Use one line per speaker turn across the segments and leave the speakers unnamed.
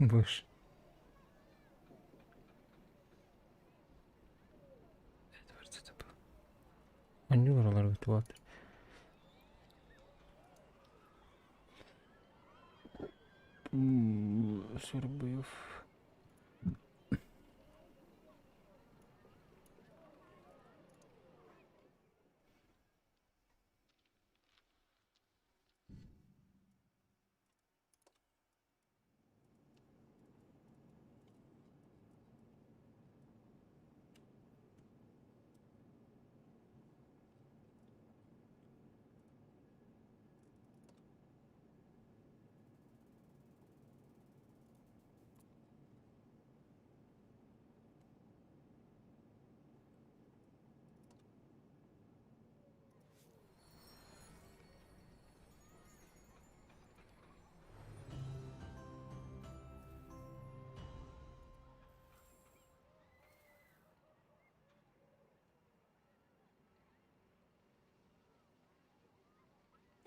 Больше. Эдвардс это был. Онньуулар олорбут буолар. Сурбуев.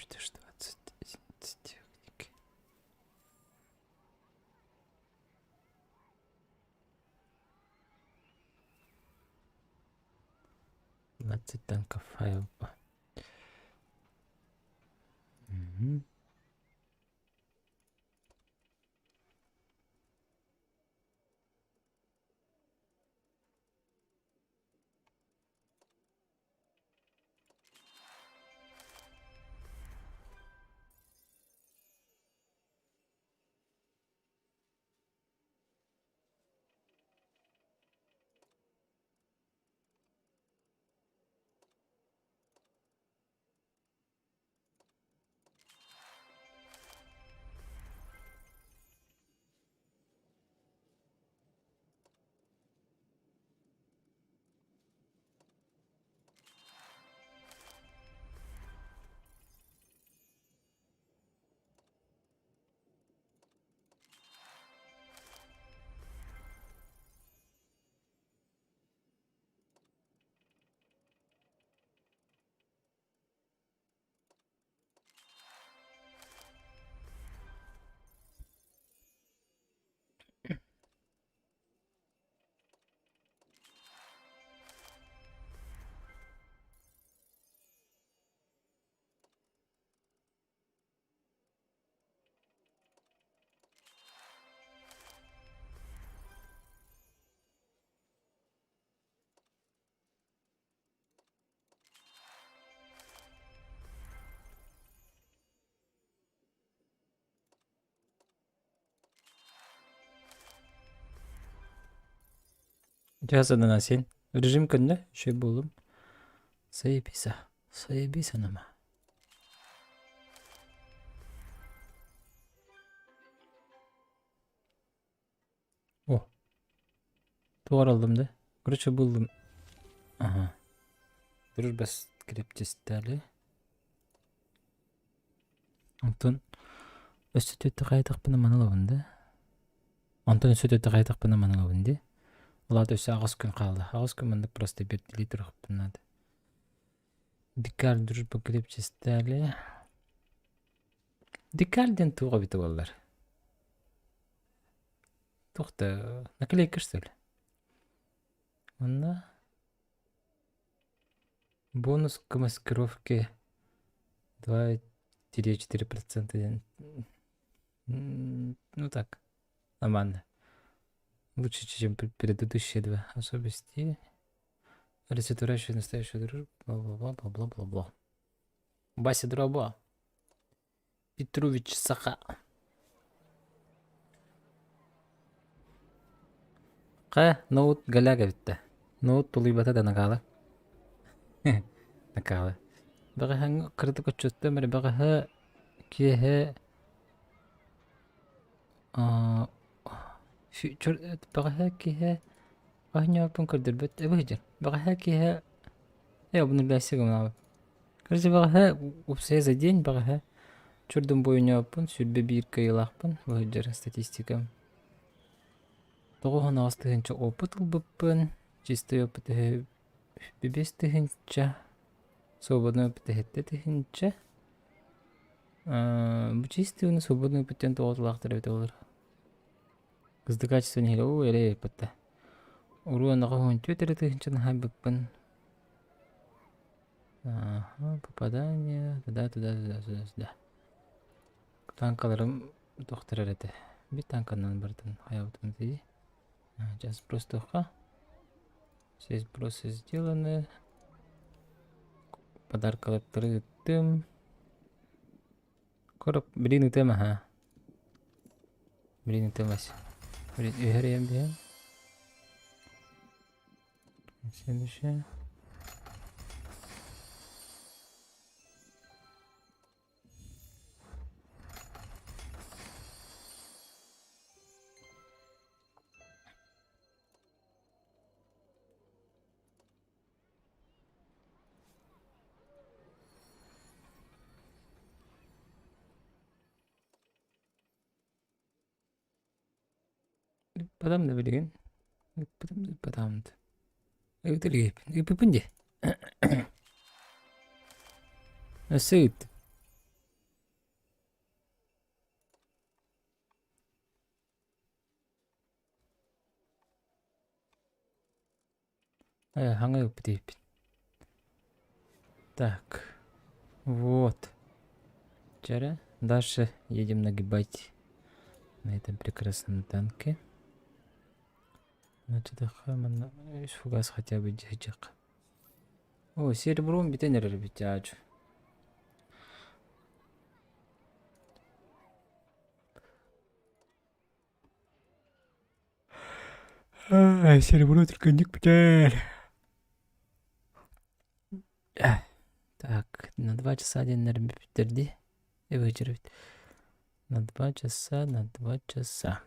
Что ж 20 техники. 20 танков файл. Угу. Дьэ, син. Режим көннө, үчүгэй буоллум. Заебись, заебись анама. О, тугар алдым да. Короче, булдум. Ага. Дружба с крепчестали. Онтон өссө түөттэ хайатахпына манылабын да. Онтон өссө түөттэ хайатахпына манылабын ди. Ол аата өссө аҕыс күн хаалла. Аҕыс күн маннык просто бэртилии турахпын наада. Дикарь дружба крепчестали. Дикарь диэн туох эбитэ буоллар? Туох да наклейка что ли? Онно бонус к маскировке 2,4% диэн ну так нормально. Лучше, чем предыдущие два. Особенности. Олицетворяющие настоящую дружбу. Бла-бла-бла-бла-бла-бла. Вася Дроба. Петрович Саха. Хайа, ноут голяга бүттэ. Ноут тулуйбата да накаала. Накаала. Бэҕэһээҥҥи кыратык отчуоттуом эрэ бэҕэһээ киэһэ бэҕэһээ киэһэ оонньообуппун көрдөрбөт эбэ Бэҕэһээ киэһэ э обнуляйся гымнаабыт. Короче, бэҕэһээ уопсайа за день бэҕэһээ чурдум буойунньообуппун 21 кыайыылаахпын бу сылдьар статистикам. 98 тыһыынча опыт ылбыппын, чистый опыт 5 тыһыынча, свободный опыт 7 тыһыынча. Бу чистый уонна свободный опыт диэн тоҕо тылаахтар эбитэ буолар. Кызды качество нэһилэ оо эрэ эппэтэ. Уруонаҕа уон түөрт эрэ тыһыынчаны хаайбыппын. Ага, попадание, туда, туда, туда, туда, сюда. Танкаларым тохтор эрэ этэ. Бит танканан барытын хайабытым дии. Сейчас просто Все сбросы сделаны. Подаркалаттары ыттым. Короб, блин, ытым аха. Блин, ытымас. Блин, үһәрейем биһэн. Следующее. Ыппатам да билигин. Ыппытым да ыппатаҕым да. Ыыта илигиппин. Ыыппыппын дии. Өссө ыыттым. Хаҥа ыыппыт эбиппин. Так. Вот. Вчера. Дальше едем нагибать на этом прекрасном танке. Значит, манна үс фугас хотя бы дьиһдьэх. О, серебром бүтэн эрэр эбит дьаадьу. Серебро түргэнник бүтэр. Так, на 2 часа диэннэрин бүттэрди. Эбэчэрэбит. На 2 часа, на 2 часа.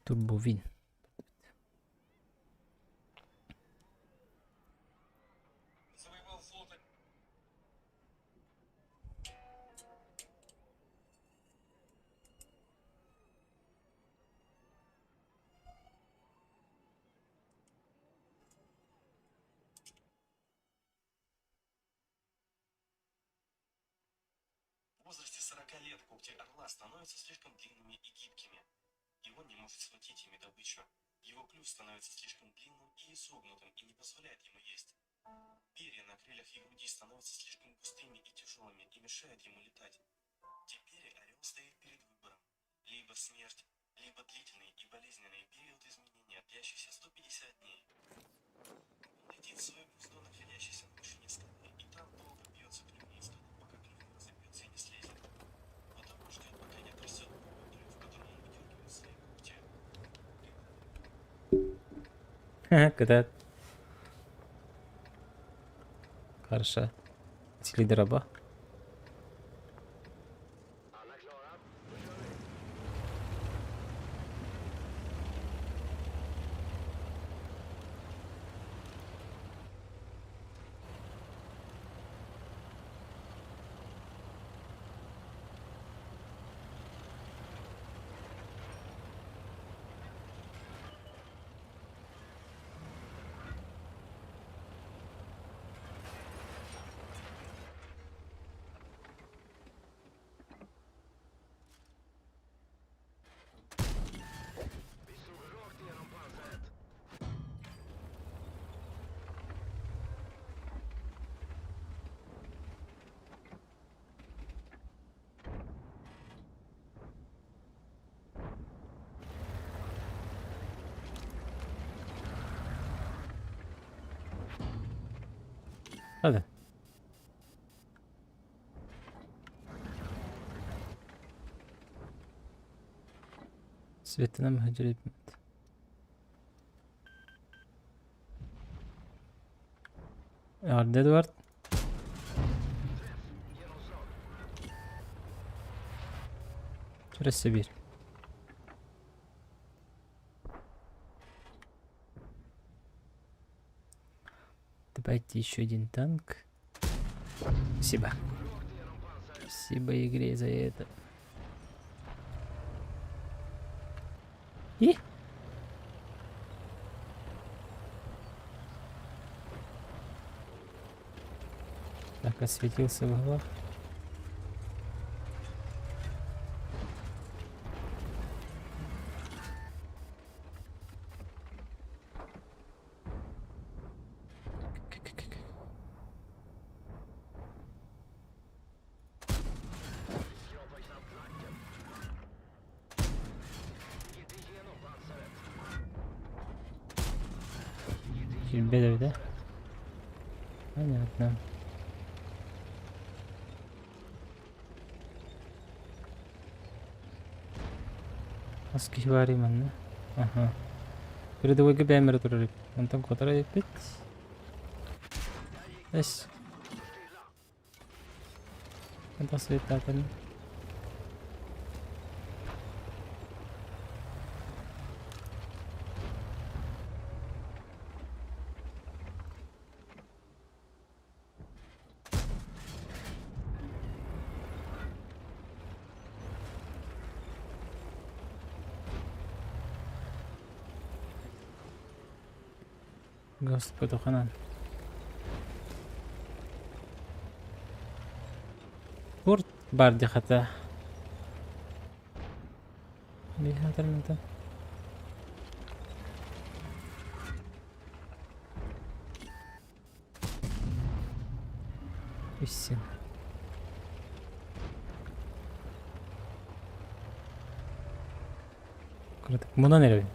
Турбовин.
В возрасте 40 лет когти орла становятся слишком длинными и гибкими, и он не может схватить ими добычу. Его клюв становится слишком длинным и изогнутым и не позволяет ему есть. Перья на крыльях и груди становятся слишком густыми и тяжелыми и мешают ему летать. Теперь орел стоит перед выбором. Либо смерть, либо длительный и болезненный период изменения, длящийся 150 дней. Он летит в свое гнездо, находящееся на вершине скалы, и там долго бьется клювом о скалу, пока клюв не разобьется и не слезет. Потом он ждет, пока не отрастет новый клюв, которым он выдергивает свои когти.
Когда Хорошо. Лидер Hadi. Светынан мөһөдьүрүппүт. Эҕэрдэ Эдуард. Өссө биир. Добавьте еще один танк. Спасибо. Спасибо игре за это. И? Так, осветился в углах. Киирбэт эбит ээ. Понятно. Хас киһи баарый манна? Аха. Передовойга бэйэм эрэ турар эбит. Онтон куотар эбиппит. Эс. Тахсыбыттаатым. Господи, ханан. Порт бар дии хата. Биһатар мантан. Иссин. Кыратык мунан эрэбин.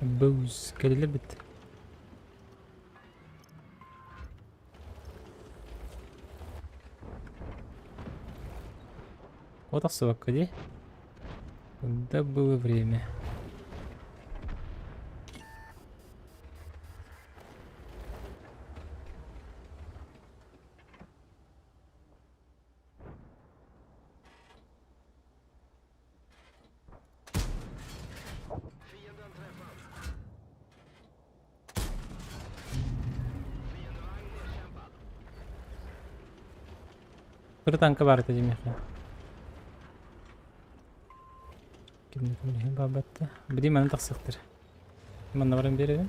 Бөус кэллэ бит. Вот тахсыбакка дии. Когда было время? Кыра танка баар этэ дьимиэхэ. Кимне ким баабатта. Били манан тахсыахтар. Манна баран биэрэбин.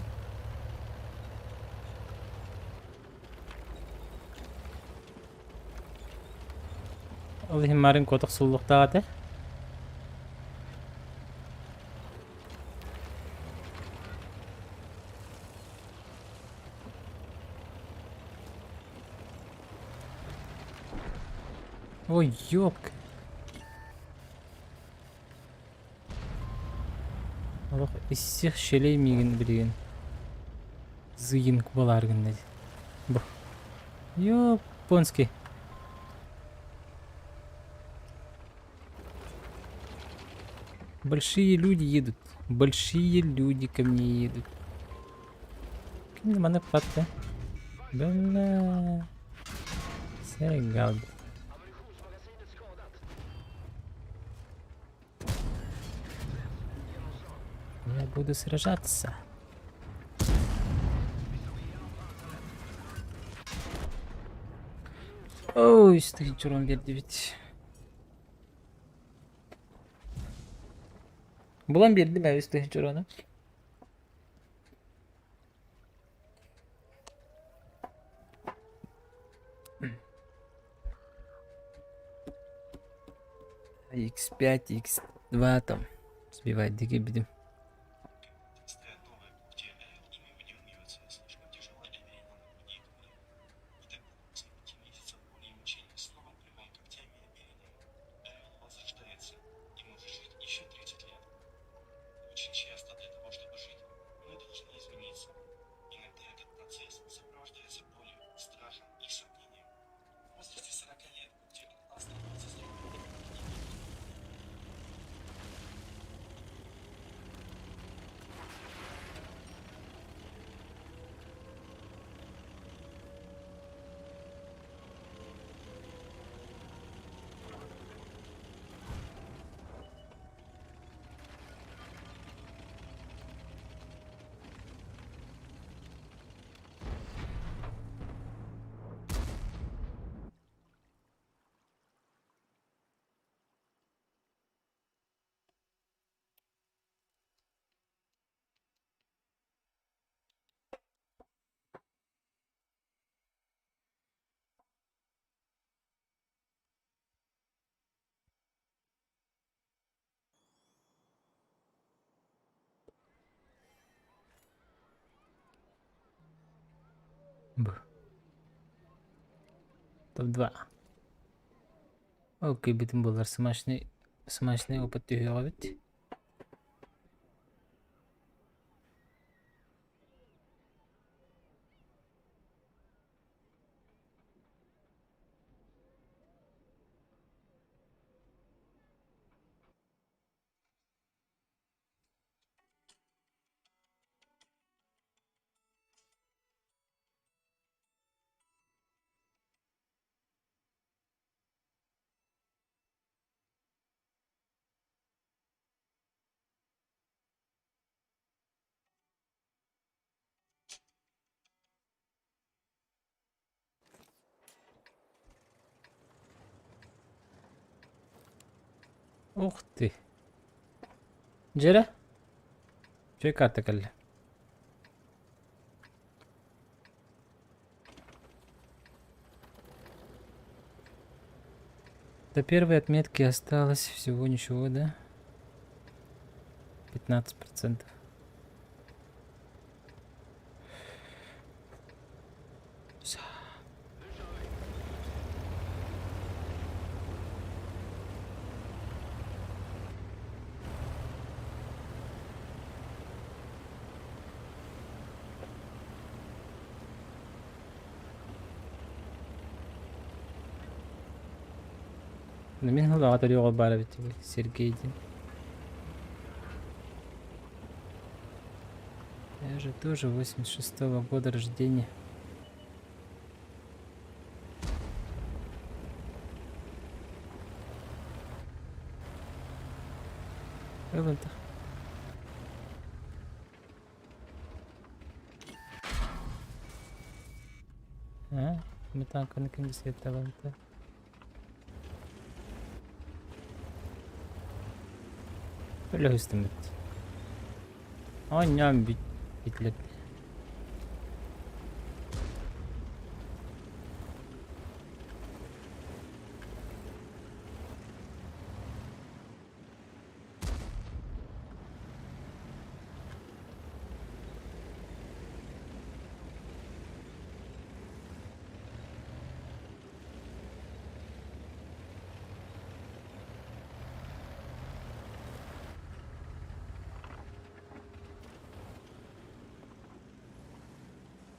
Ол иһин марын куотах суллуктаах этэ. Ой, ёпка. Олох из всех щелей миигин билигин зыйын кубалаары гынна дии. Бу. Японский. Большие люди едут. Большие люди ко мне едут. Ким маны патта? Бля. Сэгад. Я буду сражаться. Ой, стыхчурон биэрдибит. Булан биэрдим ээ үс тыһыынча X5, X2 там сбивать дигибидим.
Стоят новые когти, орел ими выдергивается, слишком тяжело и на груди и И тогда, после 5 месяцев боли и мучений, снова укрывая когтями и оперением, орел возрождается и может жить еще 30 лет. Очень часто для того, чтобы жить, мы должны измениться. Иногда этот процесс сопровождается болью, страхом и сомнением. В возрасте 40 лет когти орла становятся слишком.
Б. Топ-2. Окей, бүтүн буолар смачный смачный опыт түһүөҕэ эбит. Ух ты! Дьэрэ? Үчүгэй карта кэллэ. До первой отметки осталось всего ничего, да? 15%. Мин ылаҕа төрүөҕэ баар эбит Сергей диэн. Я же тоже 86-го года рождения. Ылынтах. А, метанканы ким бисиэттэ Өлөһүстүммүт. Оонньоон бүт бүтлэр.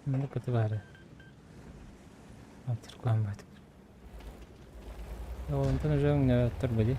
Манна көтө баара. Алтыркуһан баатык. Онтон уже өҥнөөттөр били.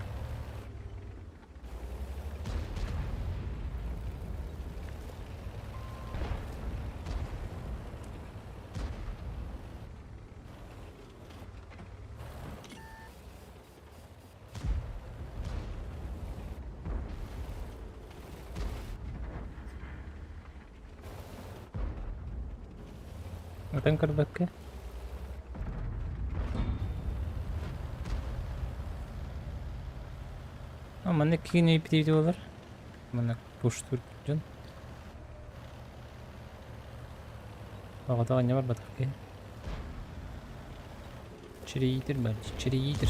Ытан көрбөккө. А манна киин өйбүтүйдү болар. Манна пуштур дьон. Оҕото оонньо барбатах киһи. Чирийитир бар, чирийитир.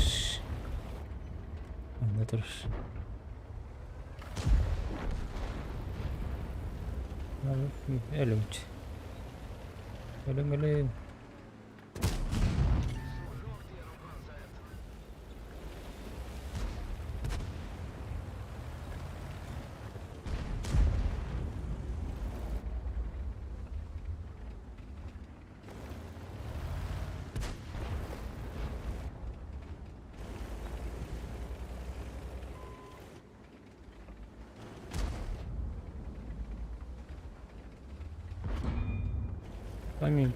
Онно турар. Өлүмч. Өлүм өлүм. Помимо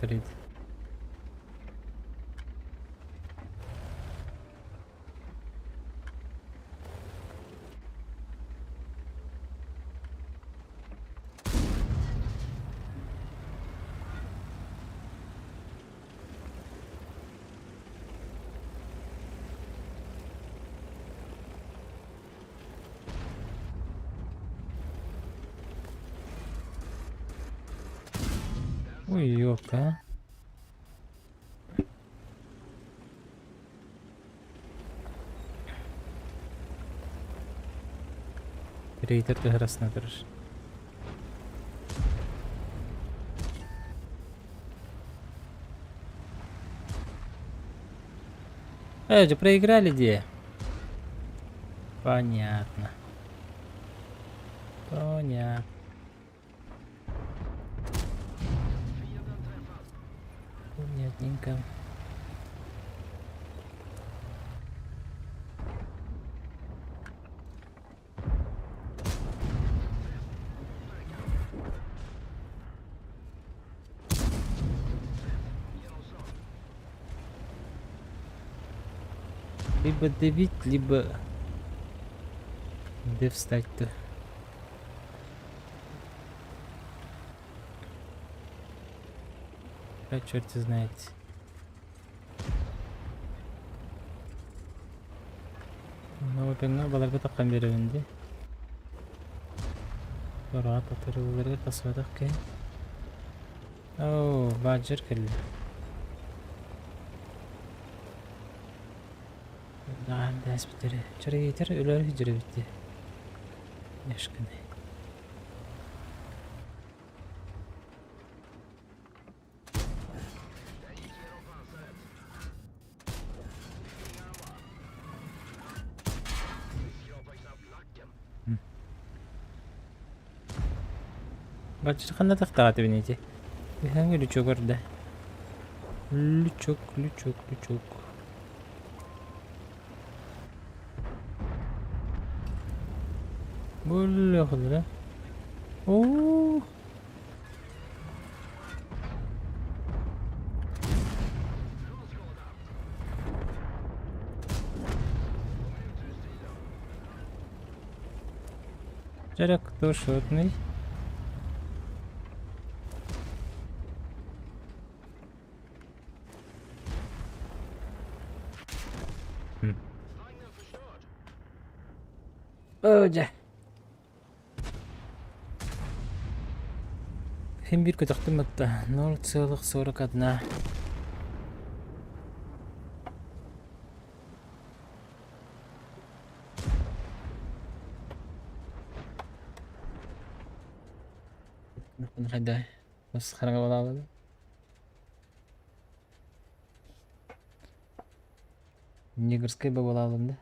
Ой, ёпта, а. Рейтер төһөрөсүнэ турар. Же проиграли где? Понятно. Понятно. Понятненько. Либо давить, либо... Где встать-то? А черт знает. Ну, пенна баларга таққан беребин ди. Бараат атырылары тасвадақ ке. Оу, баджер келді. Даан дәс бітері. Чыры етер, өлөр жүре бітті. Яшкыны. Баджер қанда тақтаға тебінеті? Биханги лючок орда. Лючок, лючок, лючок. Бля, да? О! Жарак кто шотный? О, Хем bir көтөхтүм атта 0,41. Хайда. Масхарага балалады. Негрская балалады.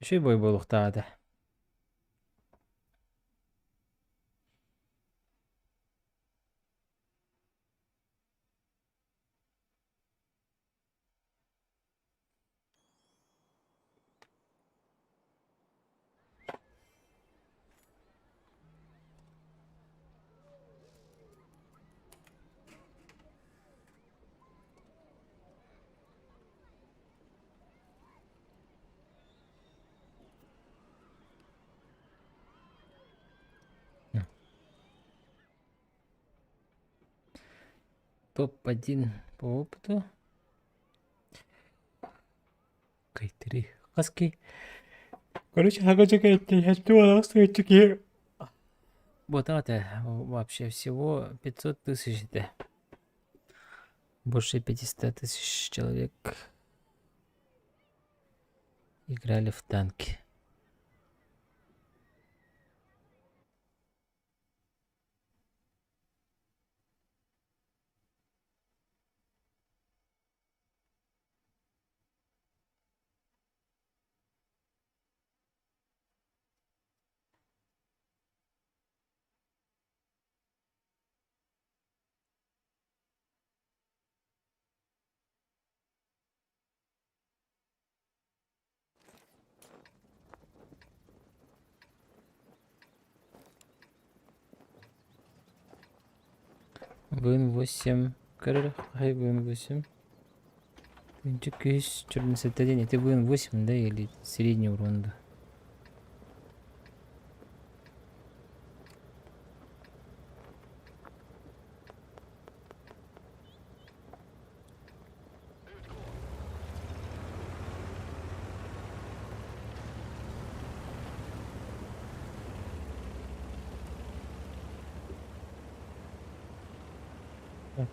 Үшей бой болуқтағады. Топ-1 по опыту. Кайтери. Хаски. Короче, Вот это вообще всего 500 тысяч, да. Больше 500 тысяч человек играли в танки. ВН8. Хай ВН8. 14 Это ВН8, да, или средний урон, да?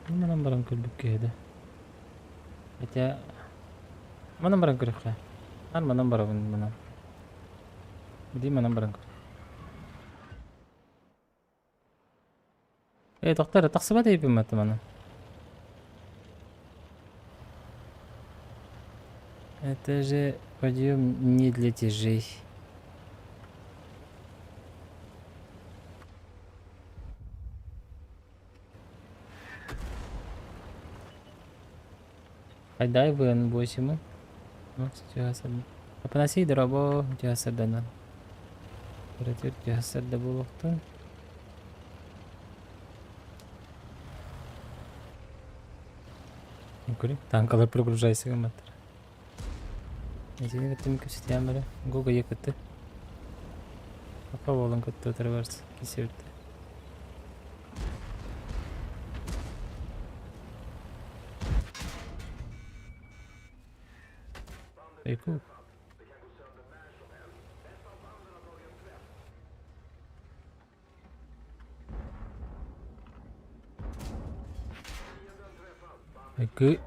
Манан баран көрбүк киһи. Хотя манан баран көрөххэ. Наар манан барабын манан. Билии манан баран көр. Ээ, тохтор, тахсыбат эбиппин батта манан. Это же подъем не для тяжей. Айдай быан буосимы. Апанасий дорообо дьаһасарданан. Кыратыр дьаһасарда буолуохтун. Көрү, танкалар прогружайся гымматтар. Итини кытта кэпсэтиэм эрэ. Гога кытты. Папа буолан кытты утары барс кисибитте. Айку. Айку.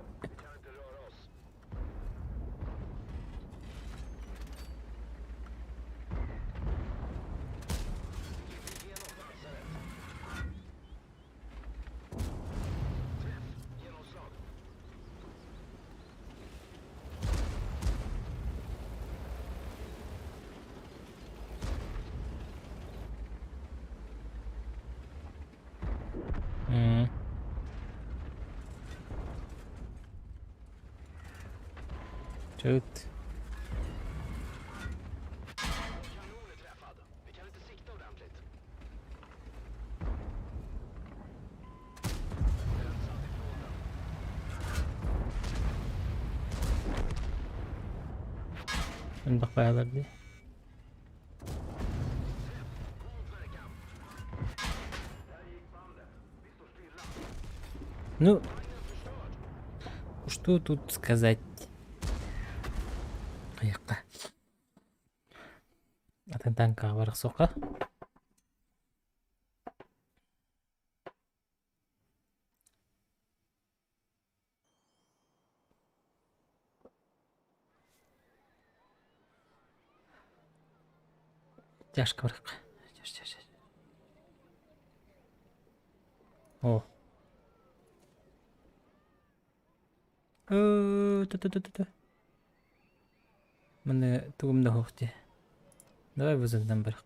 М. Чөт. Элбэх баайалар дии. Ну, что тут сказать? Айыкка. Атын танкаҕа барахсыахха. Тяжко барыахха. О. Ту-ту-ту-ту. Манна тугум да суох дии. Давай вызовдан барыахха.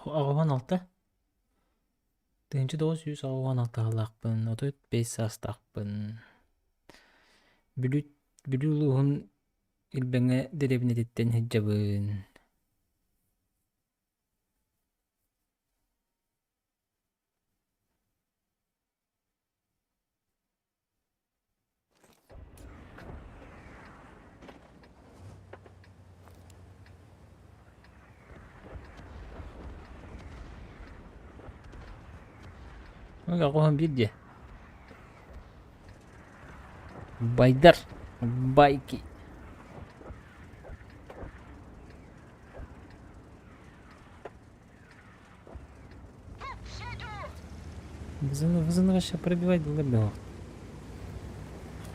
86. 1986 сыллаахпын, 35 саастаахпын. Бүлүү Бүлүү улууһун Илбэҥэ дэриэбинэтиттэн сылдьабын. Оҕоһун биир диэ. Байдар байки. Вызын вообще пробивать было бы.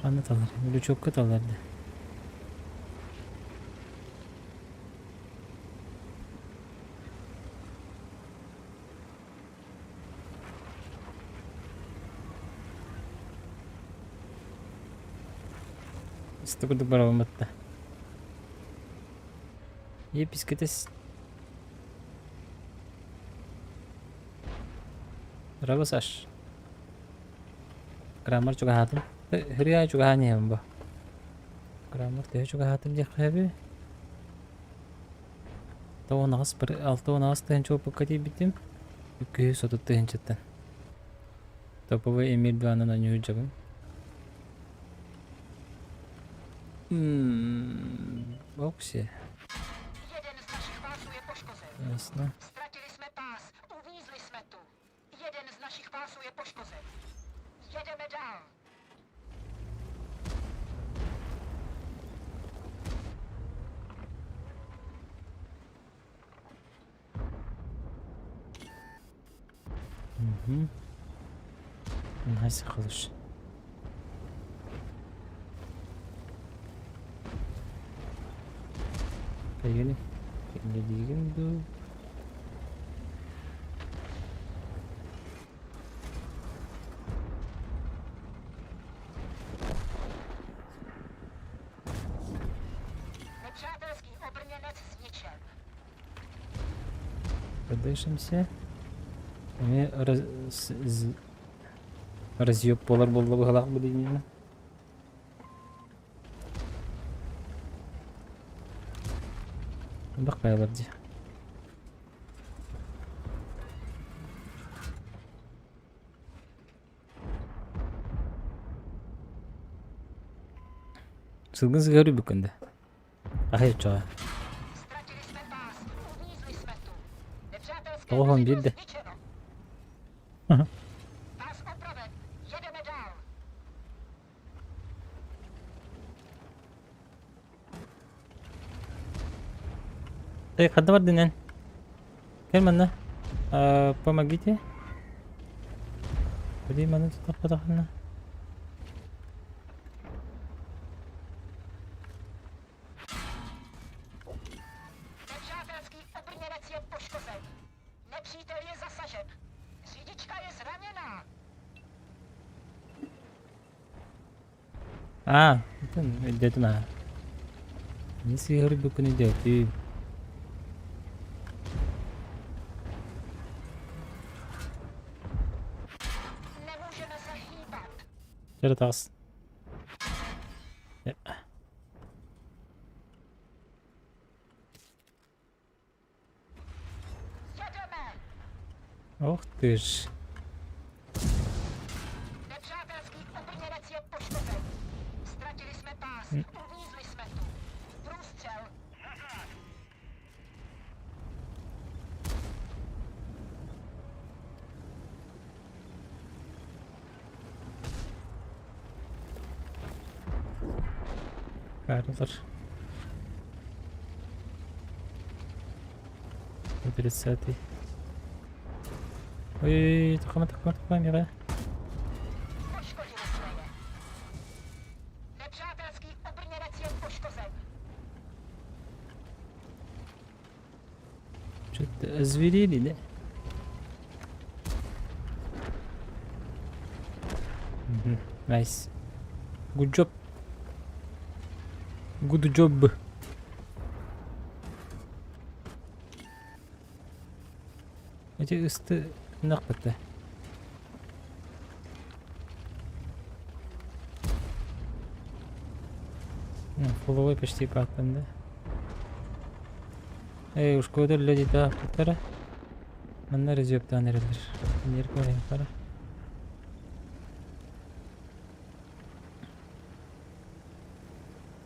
Ханна талар, лючокка талар да. Курдук барабамматта. Епискетес Браво, Саш. Граммар чугаһаатым. Хырыа чугаһаан иһэбин бу. Граммар төһө чугаһаатым диэххэ сөбүй? 68 тыһыынча опыкка тиийбитим. 230 тыһыынчаттан. Топовый Эмиль Дванан оонньуу дьабын. Окси. Ясно. Угу. Nice хорош. Поехали. Кэллиигин дуу?
Nepřátelský obrněnec zničen.
Продышимся. Эмиэ раз разъеб буолар буолла быһалаах билигин. Элбэх хайалар дии. Сылгын сыһыары бүккүн да. Аһый оччоҕо.
Ztratili jsme pás. Uvízli jsme tu. Nepřátelské
Тоҕо
vozidlo
биирдэ.
zničeno. Pás opraven. Jedeme dál.
Эй, ханна бардын эн? Кэл манна. Э, помогите. Ходи манна тутахпатахына.
Nepřátelský obrněnec je poškozen. Nepřítel je zasažen. Řidička je zraněná.
Аа, итин өйдөөтүм аа. Мин сыыһырбыккын өйдөөтүм.
Nemůžeme se hýbat.
Дьэ таҕыс.
Jedeme!
Ох ты ж.
Nepřátelský obrněnec je poškozen. Ztratili jsme pás. Uvízli jsme tu. Průstřel.
Карлар. 30-й. Ой, тохома, тохома, тохома, мира.
Poškodili jsme je. Nepřátelský obrněnec je poškozen.
Что-то озверели, да? Угу. Nice. Good job. Good job. Эти ысты нахпатта. Ну, фуловой почти паттан, да? Эй, уж куда люди да, туттара. Манна разъептан эрэлэр. Нер көрөйүн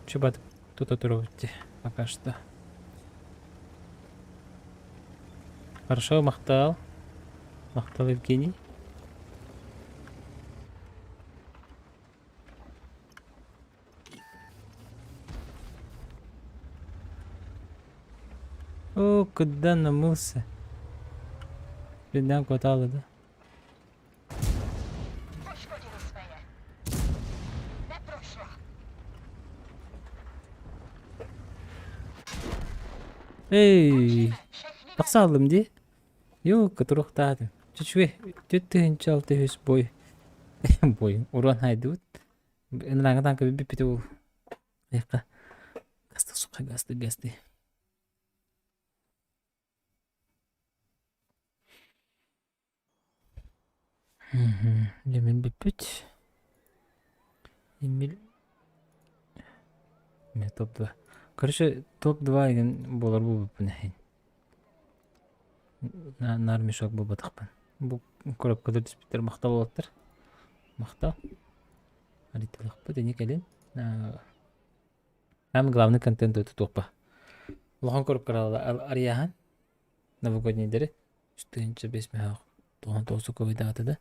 Чубат тут отрубите пока что. Хорошо, махтал. Махтал Евгений. О, куда намылся? Бедняк хватало, да?
Poškodili jsme je. Neprošla.
Эй,
Končíme. Všechny ven.
тахса аллым дии. Юу, кытырыхтаатым. Чүчүе, 46 бой. Бой, уран хайдыбыт. Ынырааҥҥа танка бүппүт ол. Айка. Гасты, сука, гасты, гасты. Эмил бүппүт. Эмил... Эмиэ топ-2. Короче, топ-2 деген буолар буолбуппун иһин. Наар мешок буолбатахпын. Бу коробкалар түспүттэр махтал уолаттар. Махтал. Арыйталыахпыт ини кэлин. Самый главный контент тутуохпа. Улахан коробкалар арыйааһын новогоднийдары 3 5 мөһөөх 99 ковидаата да.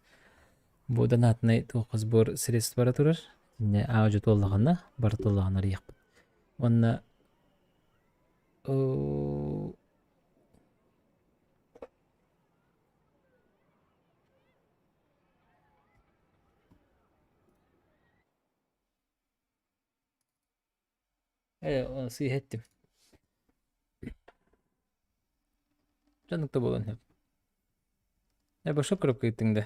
Бу донатнай туохха сбор средств бара турар. Инне аудио туоллаҕына бары туоллаҕына арыйыахпыт. Уонна Ээ, сыыһа эттим. Дьоннук да буолуон сөп. Э, бошо коробка ыыттыҥ да?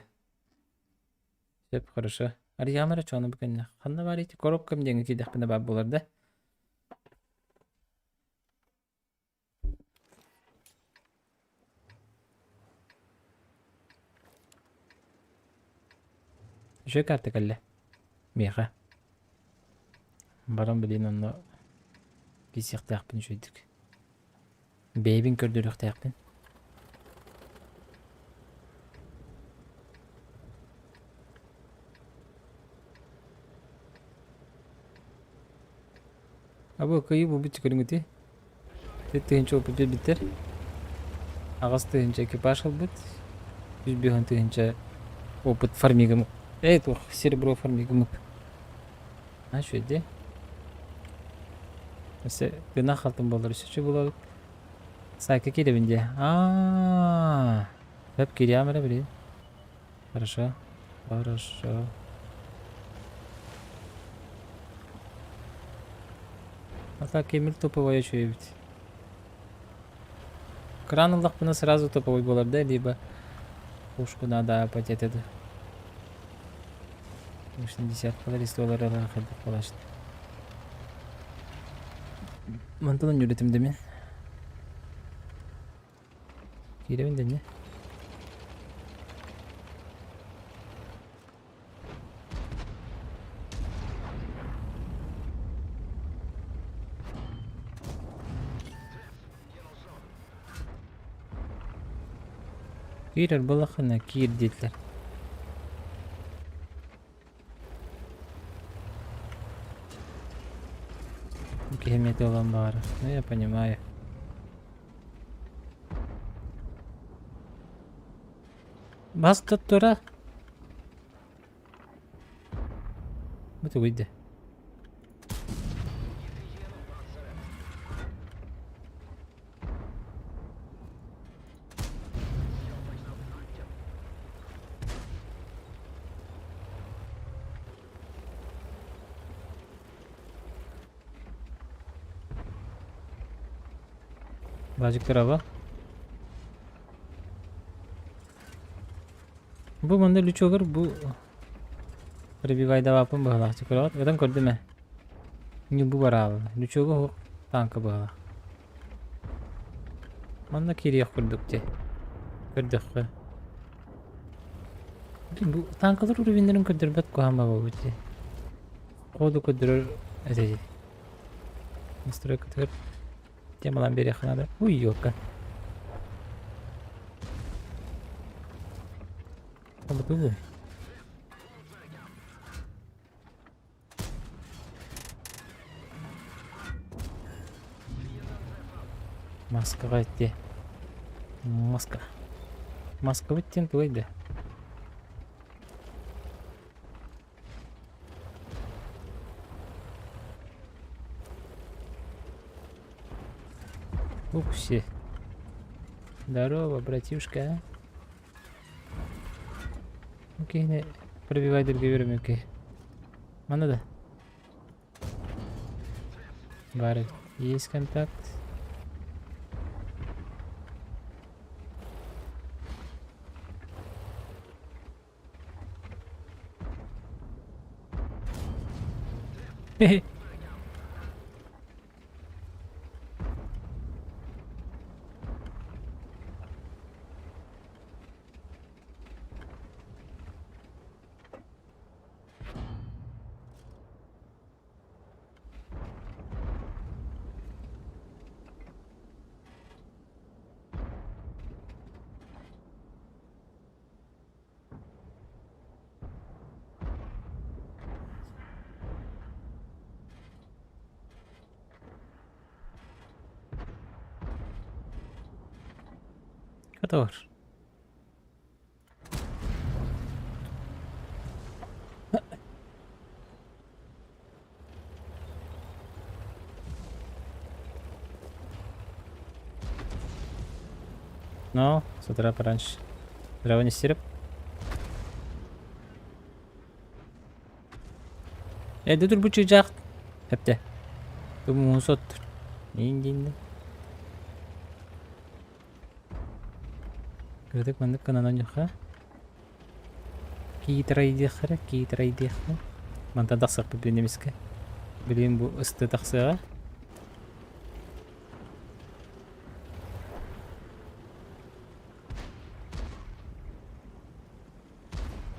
Сөп, хорошо. Арыйаҕым эрэ чоону бу кэннэ. Ханна баар ити коробкам диэҥҥэ киирдэхпинэ баар буолар да? Үчүгэй карта кэллэ. Миэхэ. Баран билин онно киирсиэхтээхпин үчүгэйдик. Бэйэбин көрдөрүөхтээхпин. Абы кыайыы буолбут көрүҥүтүй? 1000 опыт биэрбиттэр. 8000 экипаж ылбыт. 105 000 опыт фармигым. Эй, туох, серебро фармигым. А, үчүгэй дии. Өссө тыынах халтым буоллар өссө үчүгэй буолабыт. Сайка киирэбин дии. Аа, Сөп киириэҕим эрэ билигин. Хорошо. Хорошо. А так Эмиль топовой үчүгэй эбит. Кран ыллахпына сразу топовой буолар да, либо пушку надо апать этэ да. Конечно, десяткалар историялар хайдах буолааччы. Мантан үөрэтим да мин. Киирэбин да эмиэ. Киирэр буоллаххына киир диэтилэр. Киһи эмиэ туолан баҕарар. Ну я понимаю. Бас туттура. Бу тугуй да? Баажык тураба. Бу манна лючогар бу пробивайдаваппын быһалаах көрөҕүт ытан көрдүм ээ. Бу бараабын. Лючога уһук танка быһалаах. Манна киириэх курдук дии. Көрдөххө. Бу танкалар уровеннарын көрдөрбөт куһаҕан баҕабыт дии. Ходу көрдөрөр этэ дии. Настройкатыгар темалаан биэриэххэ наада. Уй, ёлка. Бу Маскаҕа ити. Маска. Маскабыт диэн тугуй да? Упси. Здорово, братишка. Окей, пробивай другие окей. Манна да. Баар есть контакт. Хе-хе. Хата бар. Ну, с утра пораньше. Здраво не сирип. Э, dur bu чыычаах. Эпте. Муус оттур. Иин дииннэ. Кырдык маннык гынан онньуха. Киитэрайдиэххэ киитэрайдиэххэ. Мантан тахсыахпыт билин эмискэ. Билигин бу ысты тахсыаҕа.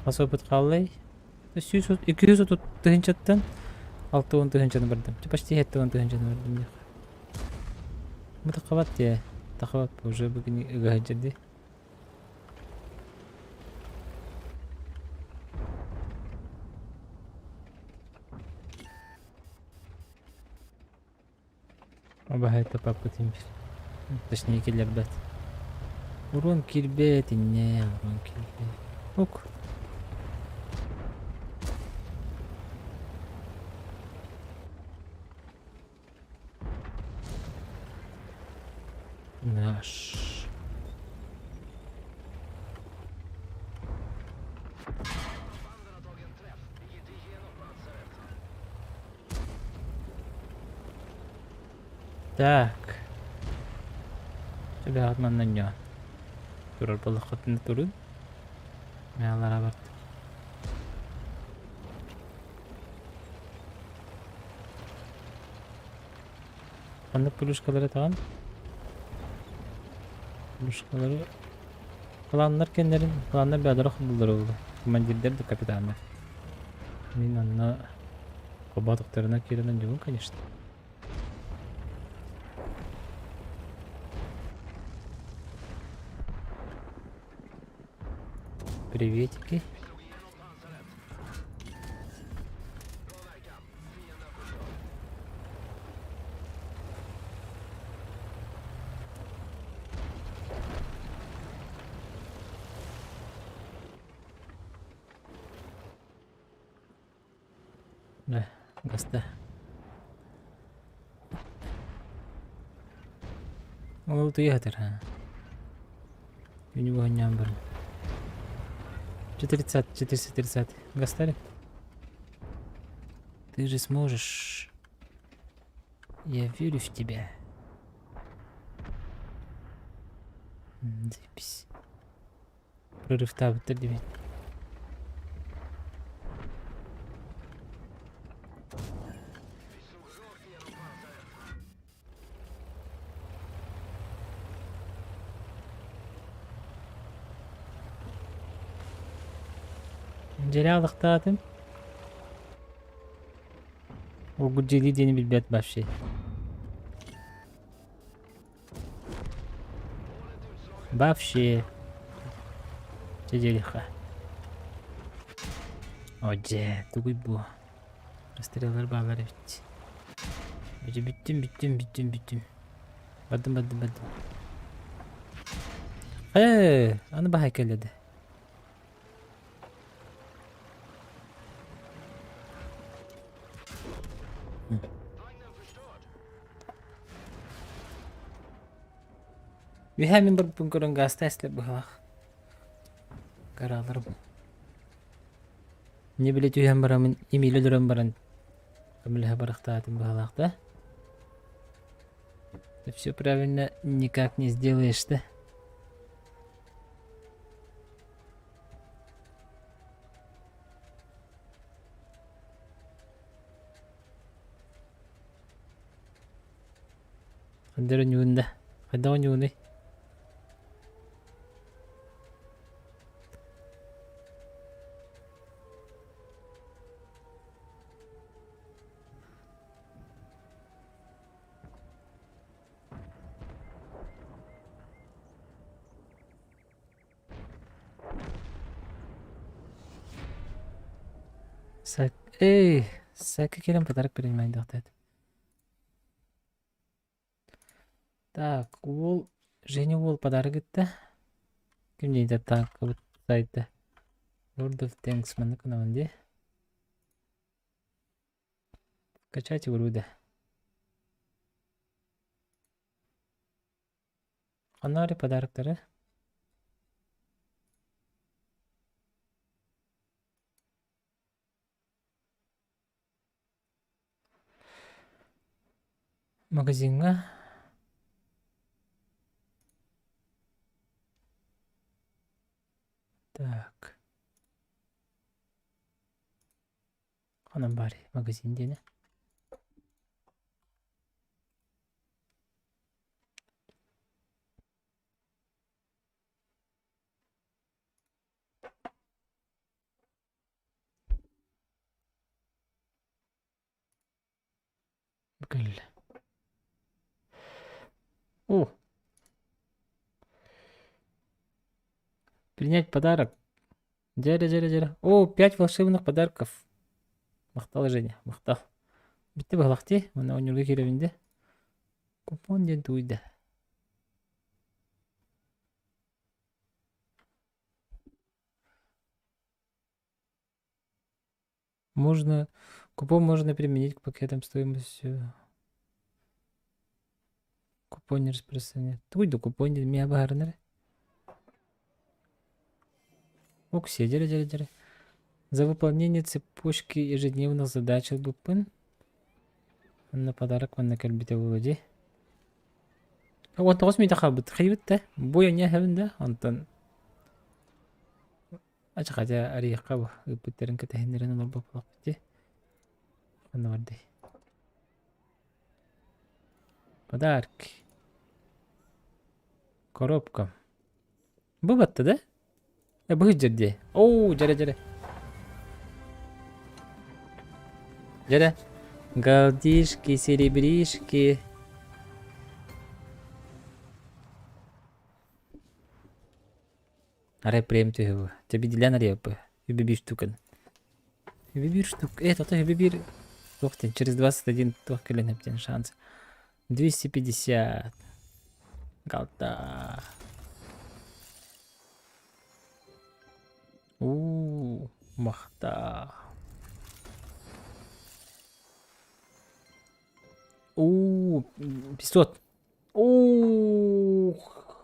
Хас опыт хааллай? 230 тыһыынчаттан 60 тыһыынчаны бардым. Почти 70 тыһыынчаны бардым диэххэ. Бу таххабат дии. Таххабат уже бүгүн ыга дии. Абаһайта паппыт импит. Точнее киллэрбэт. Урон киирбэт иннэ, урон киирбэт. Ук. Наш. Так. Ребят, манна ньоо. Турар буоллаххытына турун. Мээлара барт. Ханнык плюшкалары таҕан? Плюшкалары Кланнар кэннэрин, кланнар бэйэлэрэ холбууллар буолла. Командирдар да капитаннар. Мин онно холбоотохторуна киирэн оонньуубун, конечно. Приветики. Э, гаста. Ол туйаатыр ха. Күнү быһынньаан баран. 430, 430. Гастали? Ты же сможешь. Я верю в тебя. Запись. Прорывтаабыттар диэбит. Дьиэлээх алыхтаатым. Ол дьиэлии диэни билбэт вообще. Вообще. Дьэ диэххэ. О дьэ, тугуй бу? Расстреллар бааллар эбит. Дьэ бүттүм, бүттүм, бүттүм, бүттүм. Бардым, бардым, бардым. Ээ, аны баһай кэллэдэ. Үһээ мин барбын көрөн гаастаа эстэр быһалаах. Караларым. Не билэ түһэн барамын, имиилэ өлөрөн баран көмөлөһө барахтаатым быһалаах да. Ты все правильно никак не сделаешь, да? Хандар ньуунда. Хайдах ньууный? Сак... Эй, Сака кэлэн подарок принимайдахтаат. Так, уол Женя уол подарок ытта. Ким диэйдэ танкабыт сайда. World of Tanks маннык гынабын дии. Качать игру да. Ханна эрэ подароктары? Магазиҥҥа Так. Ханан баарый магазин диэнэ? Кэллэ. О! Принять подарок. Дьэрэ, дьэрэ, дьэрэ. О, пять волшебных подарков. Махтал, Женя, махтал. Бүттэ быһалах дии. Уонна оонньуурга киирэбин дии. Купон диэн тууйда. Можно купон можно применить к пакетам стоимостью купон не распространяет. Тугуй да купон диэн миэхэ баһаарынар эрэ. Оксия, дьэрэ дьэрэ дьэрэ. За выполнение цепочки ежедневных задач ылбыппын. Онно подарок манна кэлбитэ буолуо дии. 19 мүнүүтэ хаалбыт. Хайыбыт да? Бу ойонньо эһэбин да? Онтон Ачахатя арыйыахха бу ыыппыттарын кэтэһиннэрэн олорбоппут дии. Ханна бардый? Подарки. Коробка. Бу батта да? Э бу сылдьар дии. Оо, дьэрэ дьэрэ. Дьэрэ. Галдишки, серебришки. Арай прем түһү Чэ бидилэн арыйаппы. Үбү биир штукан. Үбү биир штук. Э, тото үбү биир туох диэн через 21 туох кэлэн эптен шанс. 250. Галта. У, махта. У, 500. Ух.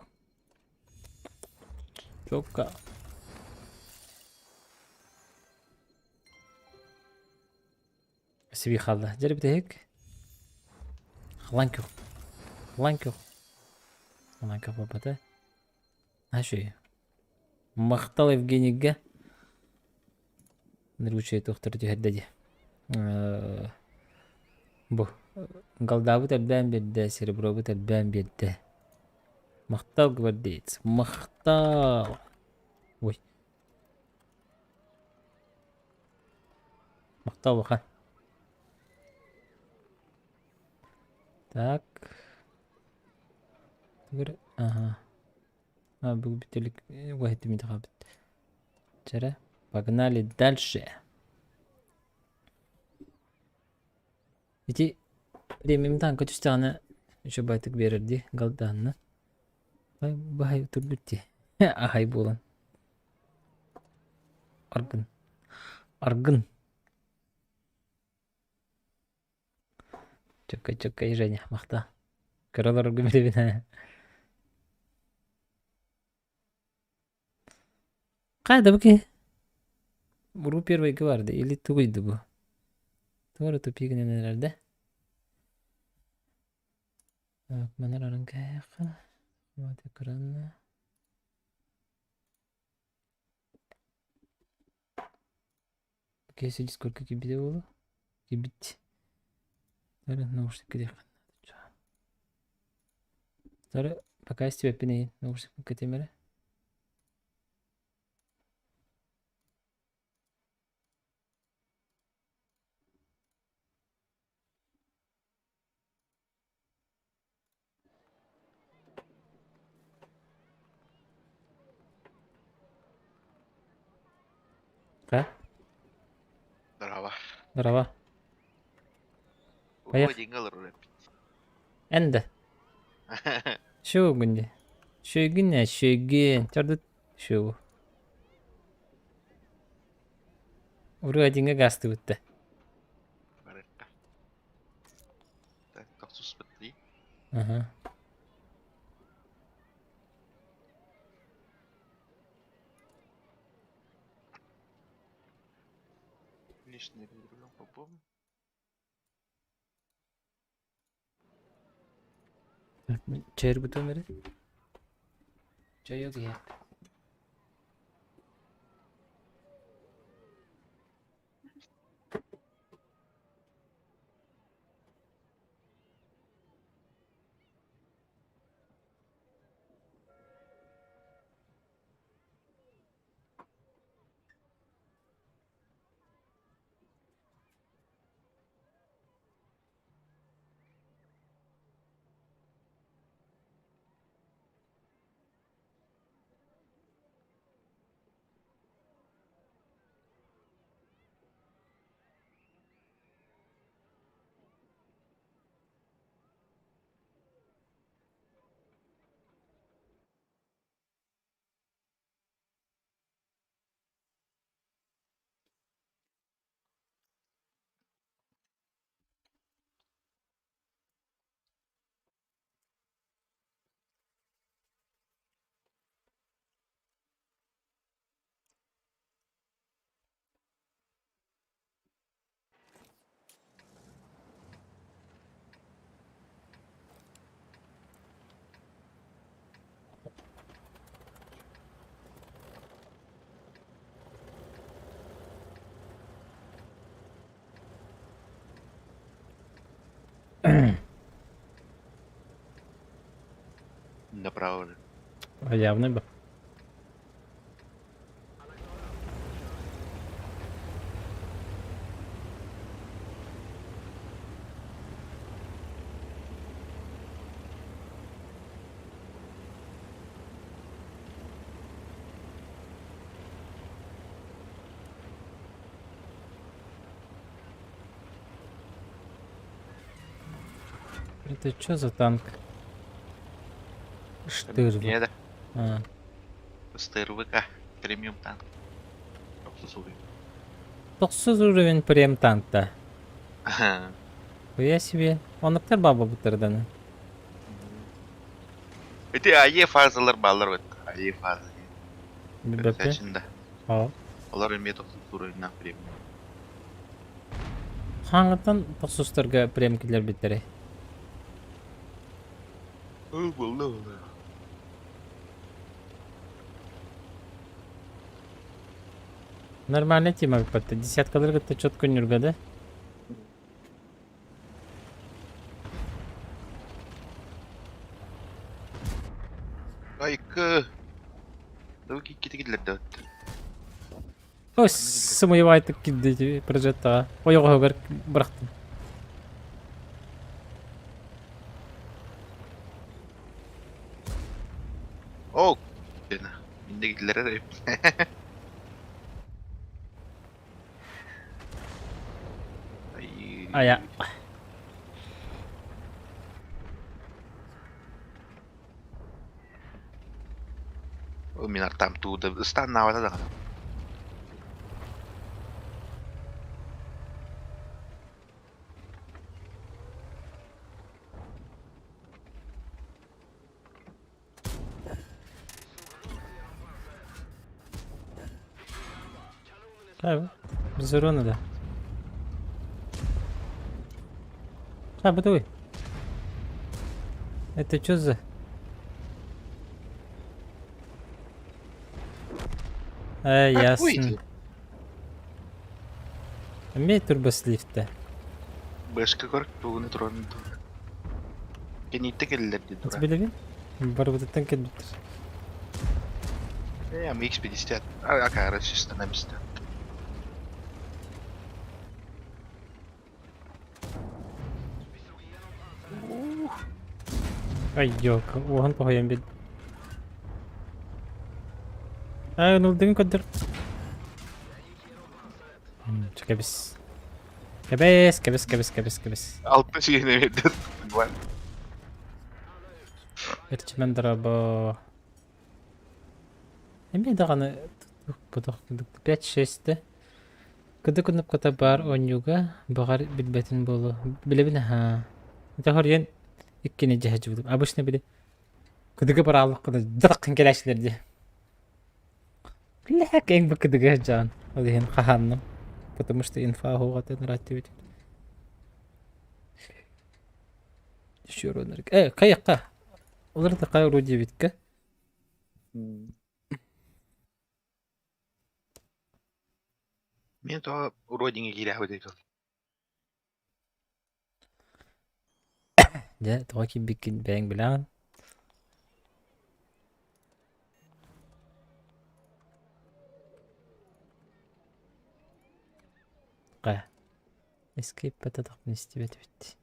Чокка. Сиби хаалла. Дьэ бүтэһик. Халан көх. Халан көх. Халан көх буолбата. Наша Махтал Евгенийгэ. Ныргучча туохтары түһэрдэ дии. Бу голдабыт элбээн биэрдэ, серебробут элбээн биэрдэ. Махтал, гвардеец, махтал! Ой. Махтал улахан. Так. Ага. А, бу бүтэлик уһэтимит хаалбыт. Чэрэ, погнали дальше. Ити премиум танка түстэҕинэ үчүгэйдик биэрэр дии галдаанна. Баһай турбут дии. Аһай буолан. Аргын. Аргын. Чөккөй чөккөй Женя махта. Көрө олорорго билэбин ээ. Хайда бу киһи? Уруу первыйга барды или тугуйду бу? Тугу эрэ тупик гынан эрэр да? Так, манар аран кээххэ. Вот экран. Кейси сколько кибите буолу? Кибит. Тары наушник кэтиэххин наада. Тары пока истибэппин эйин наушник кэтиэм эрэ. Ха?
Здорово.
Здорово. Поехали.
Уходи, олорор эппит.
Эн да. Шүгүн дии. Шүгүн ээ, шүгүн. Чордут шүгү. Уруу одиҥҥа гаастыбыт да.
Барыахха. Так, тохсуспут дии.
Аха.
Лишний рулем попробуем.
Чэйэргутуом эрэ. Чайок иһэ.
Направо уже.
А явно бы. Это что за танк? Штырвик.
Нет,
А,
СТРВК. Премиум танк. Обслуживаю.
Тохсус уровень прем танкта. Хуя себе. Онуктар баба буттарданы.
Ити АЕ фазалар баллар бит. АЕ фаза.
ББП.
Сачында.
О.
Олар эмиэ тохсус уровеннаах премиум.
Хаҥаттан тохсустарга прем киллэрбиттэрэй?
Ол буолла буолла.
Нормальная тема выпадает. Десяткалар кытта четко нюрга, да?
Айкы. Дау киккити киллэрдэ.
Ой, сымыйбайтык кирдити прожектаҕа. Ойоҕоһугар бырахтым.
О, Инде киллэрэр
Ая.
Ол мин артам тууда ыстаннаабата даҕаны.
Хайа, Зероны да. А, бытовой. Это что за... Э, ясно. Эмиэ турбослифтэ.
Бэшка көр тугуну турарын тур. Кэнниттэ кэллэр дии тура.
Билэбин. Барыбытыттан кэлбиттэр.
Э, MX-50 акаара система эмистэ.
Ай, ёлка, уоһун тоһуйан бил. Аа, нулдыгын көрдөр. Кэбис. Кэбис, кэбис, кэбис, кэбис, кэбис.
Алта сиһине биэрдэ.
Эрчимэн дорабо. Эмиэ даҕаны 5-6 да. Кыды кнопката баар оонньууга баҕар билбэтин буолуо. Билэбин аһаа. Это хоруйан иккини дьэһэ Обычно били кыдыгы барааллаххына дьараххын кэлээччилэр дии. Бля, кэҥ бу кыдыгы дьаан. Ол иһин хаһаанным. Потому что инфа оһуоҕатын ырааттыбыт. Э, кайыкка. Олор такая вроде диэбиккэ.
Мин тоҕо уродиҥҥа киирээхпит дыл.
Дьэ, тоҕо киирбиккин бэйэҥ билэҕин. Хайа, Escape баттатахпын истибэт эбит.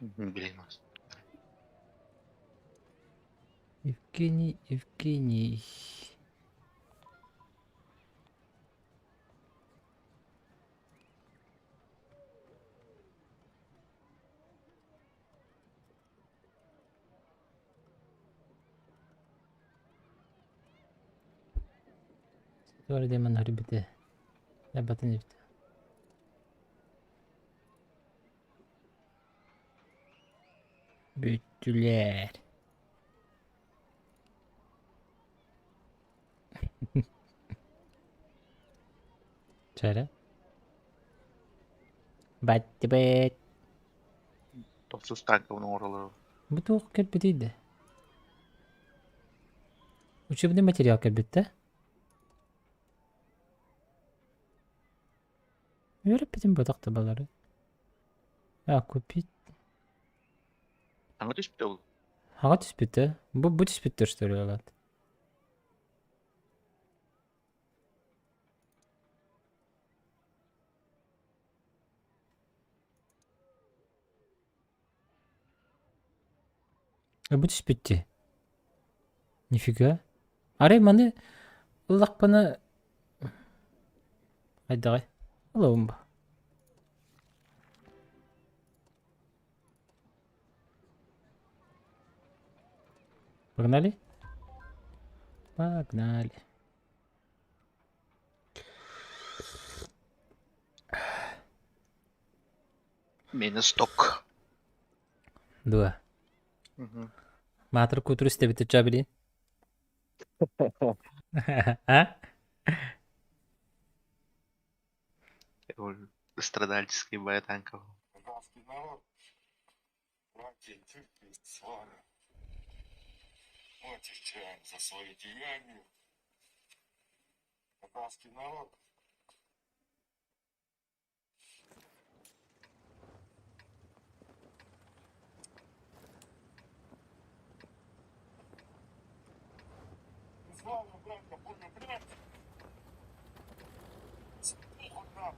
Блин.
Евгений, Евгений. Туора диэн манна көрбүтэ. Ябатын эбит. Бүттүлэр. Чэрэ. Баттыбыт.
Тохсус танкабын оҥоролору.
Бу туох кэлбитий да? Учебный материал кэлбит да? Үөрэппитим ботох да балары. А, купить.
Саҥа түспүтэ ол.
Хаҕа түспүтэ. Бу түспүттэр что ли олат? Бу түспүт Нифига. Арай маны ыллахпына хайдаҕай? Ылабын ба. Погнали? Погнали.
Мені сток.
Дуо. Маатыр кутур истэбит ычча билин. А?
Страдальческий бай танков.
Казахский народ, братья и сестры, с вами. Мы отвечаем за свои деяния. Казахский народ. Мы с вами, братья, будем блядь. Похуй нам.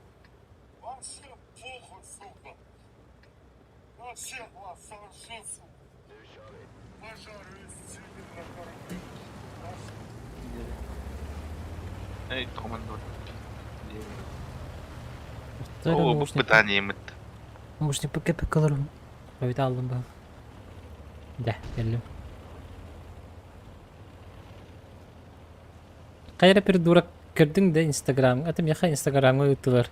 Вообще похуй, сука. Вообще вас сожжу, сука. Пожарю из силы накормлю.
Эй, командор. О, бу питание мыт.
Наушник ПКП кылырым. Өйдө алдым ба. Да, кэллим. Хайа придурок көрдүҥ да Инстаграмҥа, аты миэхэ Инстаграмҥа ыыттылар.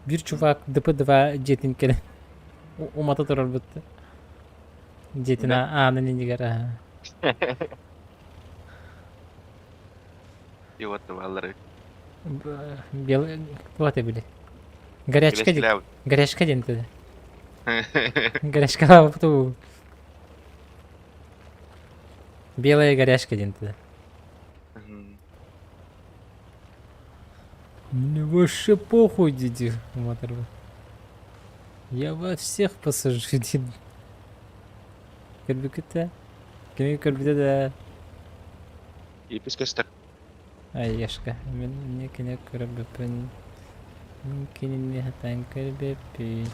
Биир чувак ДП-2 дьиэтин кэлэн умата турарбыт. Дьиэтин аанын иннигэр.
Уотта бааллар.
Белый... Вот и били. Горячка диэн.
Кэлэскилээбит.
Горячка диэн этэ. Горячкалаабыт уу. Белая горячка диэн этэ. Мне вообще похуй, диди, матарба. Я вас всех посажу, диди. Көрбүкүт Кими көрбүтэ да
Ипис көстөр.
Айешка, мин эмиэ кини көрбөппүн. Мин кинини сатаан көрбөппүн.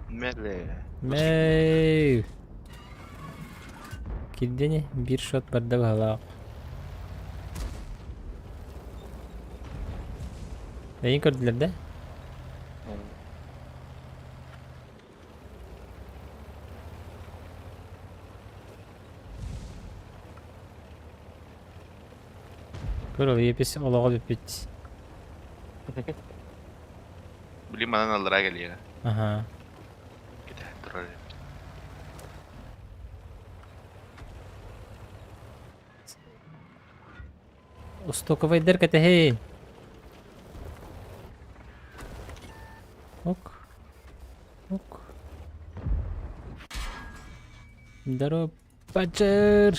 Мэлэ.
Мэй! Кирдини биир шот барда баһылаах. Эйин көрдүлэр да? Көр ол епис олоҕо бүппүт.
Блин, манан аллараа кэлиэҕэ.
Аха.
Кэтэһэн турар эбит.
Устуковайдар кэтэһин. Ок. Ок. Здорово, Бачыр!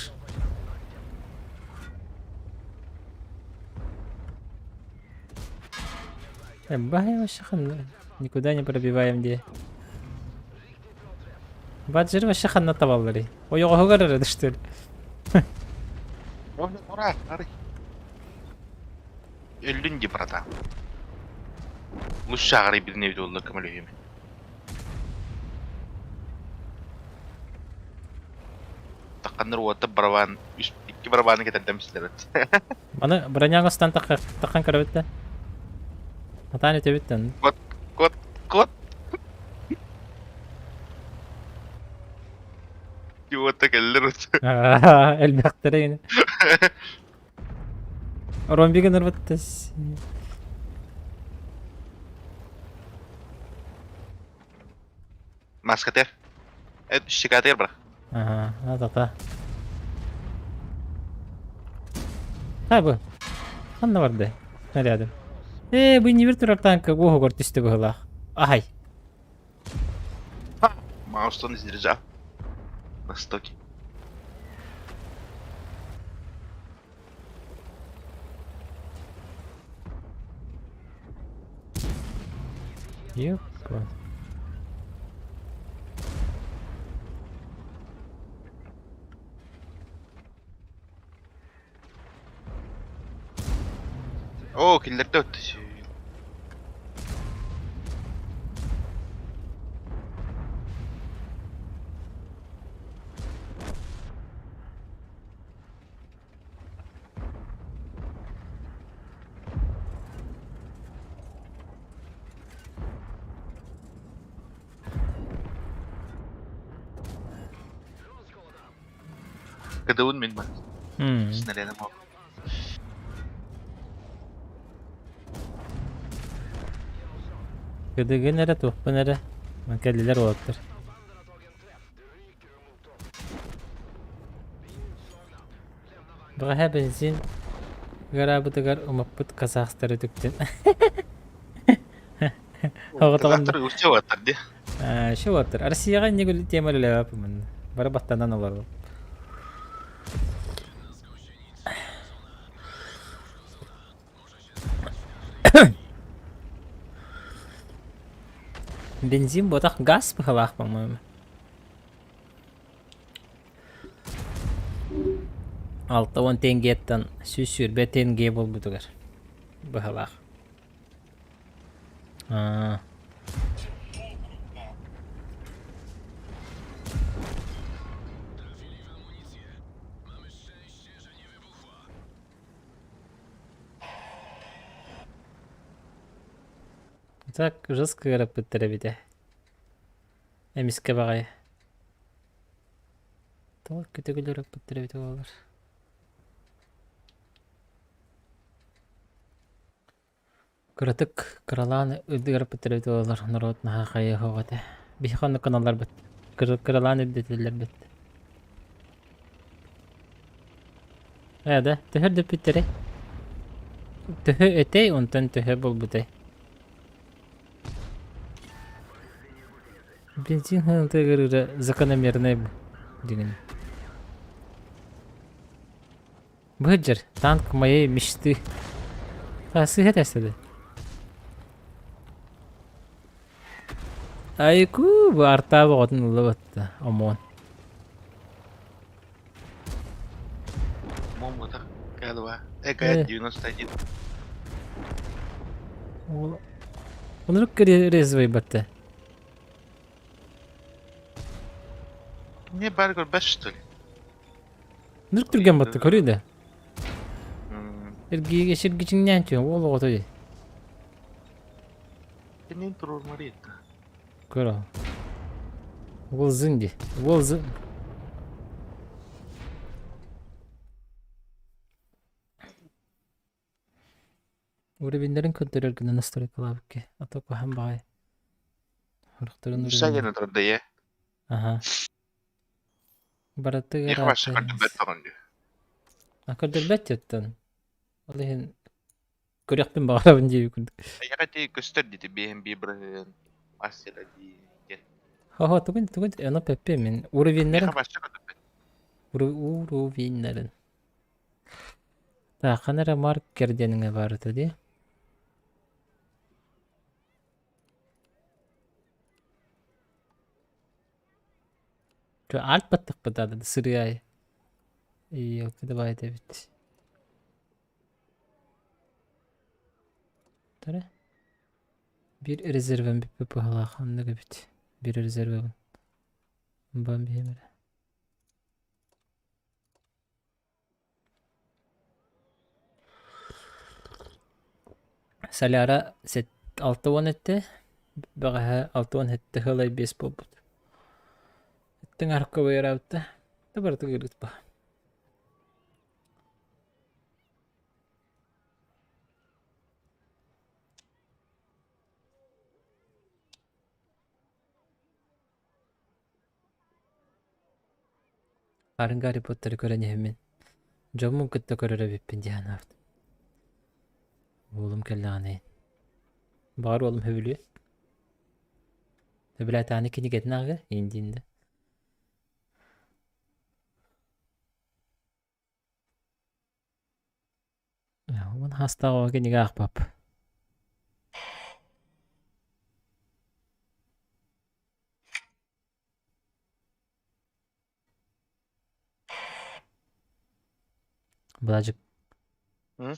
Бай вообще ханна. Никуда не пробиваем где. Баджыр вообще ханна табаллары. Ойоҕоһугар эрэ что ли?
Ура, арый. Өллүн ди братан. Лучше арый билин эбит буолла көмөлөһүм. Тахханнар уота барабан, үс, икки барабаны кэтэрдэм силэрет.
Маны броняга стан таххан көрөбүт да. Атаан өтөбүт да.
Кот, кот, кот. Уота кэллэр
Элбэхтэрэ гинэ. Ромбига нырбыт
Маскатер. Щекатер брат.
Ага, а-та-та. Ха бу. Ханна барды? Рядом. Ээ, бу нибир турар танка уоһугар түстэ быһылаах. Аһай.
Маустон издержал. На стоке.
Ёпа.
Оо, кинилэрдэ өттө. Кыдыбын мин бар. Снарядым ол.
Кыдыгын эрэ туохпун эрэ кэллилэр уолаттар. Бэҕэһээ бензин ыараабытыгар умаппыт казахстары үтүктэн Оҕотоҕун
Казахтар үксэ уоттар дии.
Еще уоттар. Россияҕа инник тема үлэлээбэппин. Бары баттанан олорор. Бензин буотах газ быһалаах, по-моему. 60 тенге-ттэн 120 тенге буолбутугар быһалаах. Аа. Так жестко ыараппыттар эбит ээ. Эмискэ баҕайы. Тоҕо көтөгөл ыараппыттар эбитэ буоллар. Кыратык кыралаан ыараппыттар эбитэ буоллар норуот наһаа хайыһыах этэ. Биһиэхэ оннук гыналларбыт. Кыралаан үрдэтэллэрбит. Ээ да, төһө үрдэппиттэрэй? Төһө этэй, онтон төһө буолбутай? Бензин сыаната закономернай дигин. Быһыдьар, танк моей мечты. Сыыһа тэстэ Айку, бу артаа оҕотун ылла ОМОН.
Омон К2. ЭК-91.
Онурук резвый батта.
Не бар көрбөт что ли?
Нырк түргэн батта көрүй да. Эргиге сиргичиңнээн түһэн уол оҕото дии.
Кинин туруормариетта.
Көр ол. Уол зын дии. Уол зын. Уровеннарын көрдөрөр гына настройкалаабыкка. А то куһаҕан баҕайы. Орохторун
Миша
уровеннарын.
диэн турда ийэ.
Аха. Барытыгар
Миэхэ вообще
аата
көрдөрбөт даҕаны дии.
А көрдөрбөт диэттэн. Ол иһин көрүөхпүн баҕарабын диэбит курдук.
Эйиэхэ ити көстөр диэтэ биэһин биир бырыһыан ас дии диэн.
Хо-хо, тугун тугун ону пеппе мин
Миэхэ
уровеннарын
вообще көрдөрбөт.
уровеннарын. Так, ханна эрэ маркер диэниҥэ баар этэ дии. Альт баттахпыт аата сырыай. Елка давай эбит. Таре. Биир резервэм бүппүт быһалаах оннук эбит. Биир резервэбин. Бам биһиэм эрэ. Соляра 60 этте, бэҕэһээ 67 сылай биэс буолбут. Эттиҥ арка байараабыта, да барыта ыарыытпа. Арын Гарри Поттеры көрөн иһэммин, дьоммун кытта көрөр эбиппин дии санаабытым. Уолум кэллэҕинэ баҕар уолум сөбүлүө. Сөбүлээтэҕинэ кинигэтин ааҕыа, иин да. Уон хаастаах оҕо кинигэ аахпап. Былаадьык
М?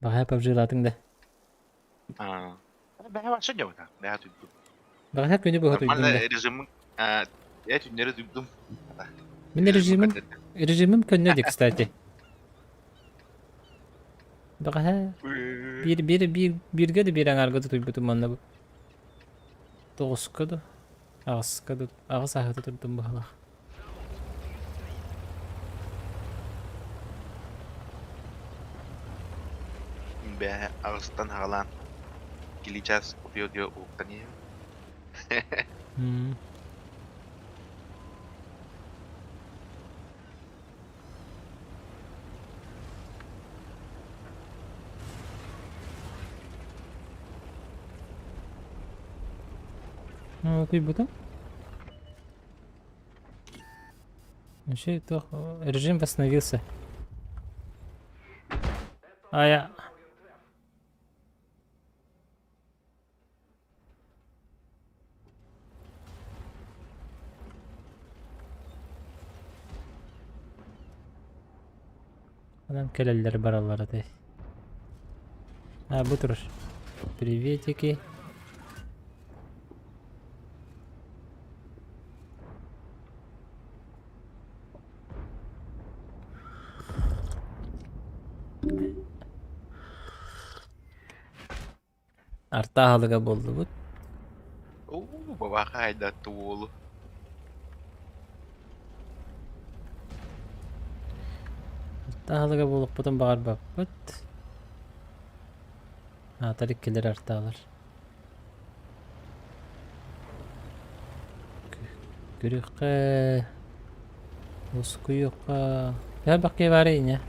баҕайа PUBG-лаатыҥ да?
Аа. Бэһэ вообще дьабыта. Бэһэ туйдум.
Баҕайа күнү быһа туйдуҥ
Нормально
да?
режимин э түннэри туйдум.
Мин
Режимин
режимим
көрдөрдө.
режимим көннө дии, кстати. Бэҕэһээ биир биир биир бииргэ да биир аҥаарга да туйбутум манна бу. Тоҕуска да аҕыска да аҕыс ааһыта турдум быһалаах.
Бэһэ аҕыстан аҕалаан кили час утуйа-утуйа уһуктан иһэбин.
Утуйбутум. Вообще туох режим восстановился. А я Онон кэлэллэр бараллар этэй. А, бу турар. Приветики. Арта аһылыга буоллубут.
Уу, бабаха айдатты уолу.
Арта аһылыга буолуохпутун баҕарбаппыт. Аатар иккилэр артаалар. Көрүөххэ, уоскуйуохха. Элбэх киһи баар иньэ.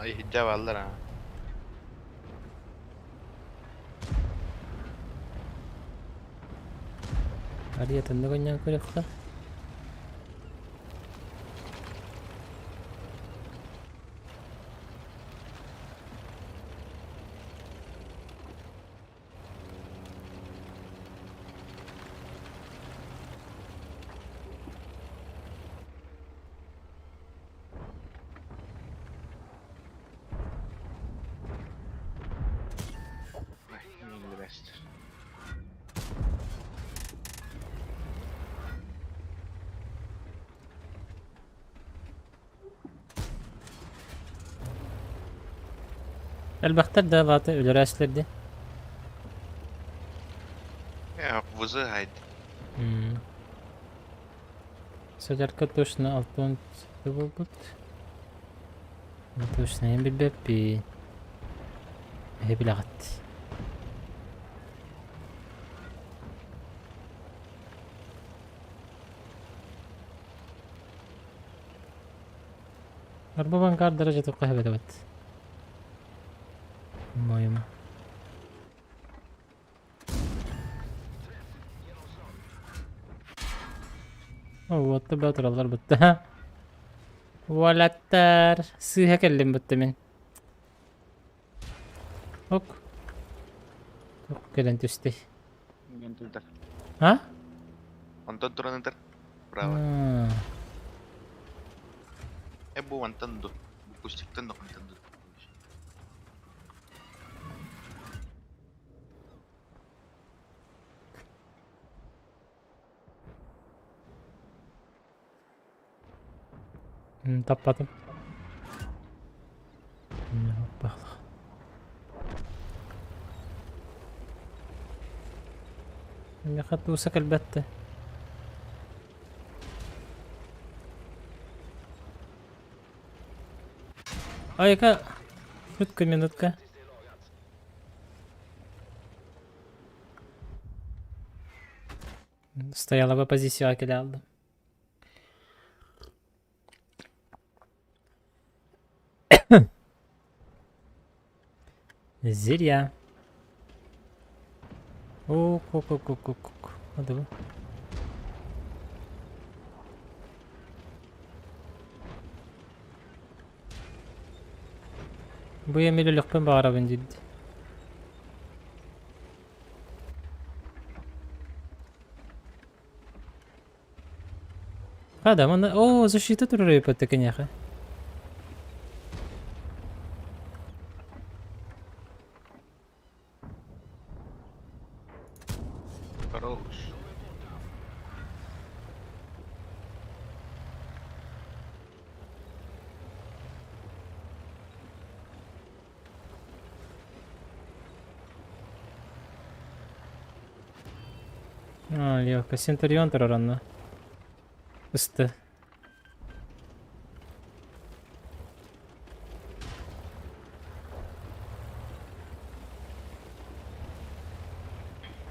Иһирдьэ бааллар аа.
Арыйа тыннык онньоон көрүөххэ. Элбэхтэр да лааты өлөрөөччүлэр дии.
Э, вызывает.
Солярка точно алтан буолбут. Точно эн билбэппин. Эһи билэҕит. Арба банкардара дьэ эбэтэбит. Моему. Уотта баа тураллар бытта. Уолаттар сыыһа кэллим бытта мин. Ок. Ок кэлэн түстэ. А?
Онтон туран ытар. Браво. Э бу онтон ду. Бу кустиктан да онтон ду.
Таппатым. Миэхэ тууса кэлбэттэ. Айка, минутка, минутка. Стояла бы позицияҕа кэлэ алдым. Зря. Ок-ок-ок-ок-ок. Hadi. Бу Эмиль өлөхпүн баҕарабын диирди. А, да, манна... О, защита турар эбит киниэхэ.
Хорош.
А, Левка, Сентурион турар онно. Ысты.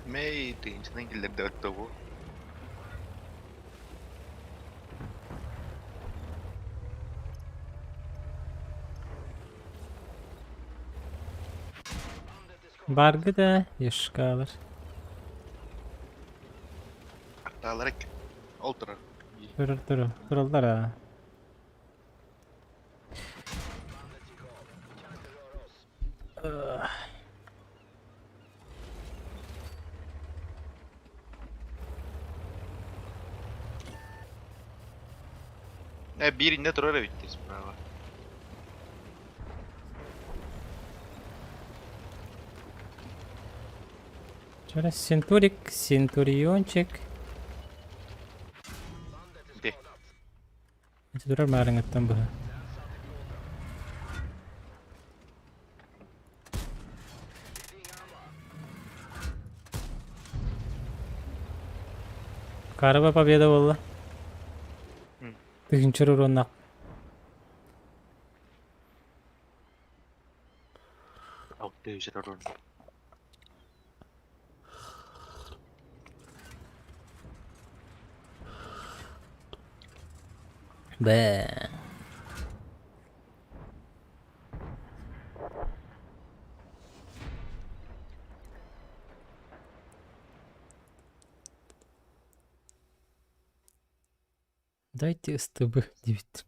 Мэй тыһыынчанан киллэрдэ тобу.
Баргы да, ешкалар.
Аттаалар ол турар.
Турар турар. Тураллар аа.
Э, биириннэ турар эбит справа.
Вчера Сентурик, Сентуриончик.
Де.
Ити турар маарыҥыттан быһа. Караба победа буолла. Тыһыынча уруоннах.
Алты урон.
Бэ. Дайте СТБ диэбит.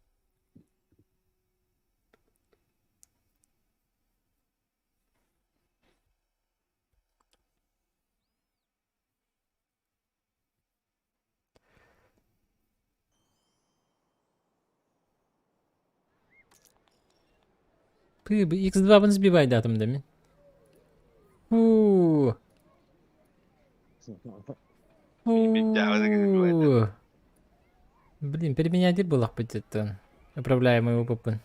Ты бы X2-бын сбивайдаатым да мин. Фу. Фу. Блин, переменядир буолахпыт деттон. Управляемый опыппын.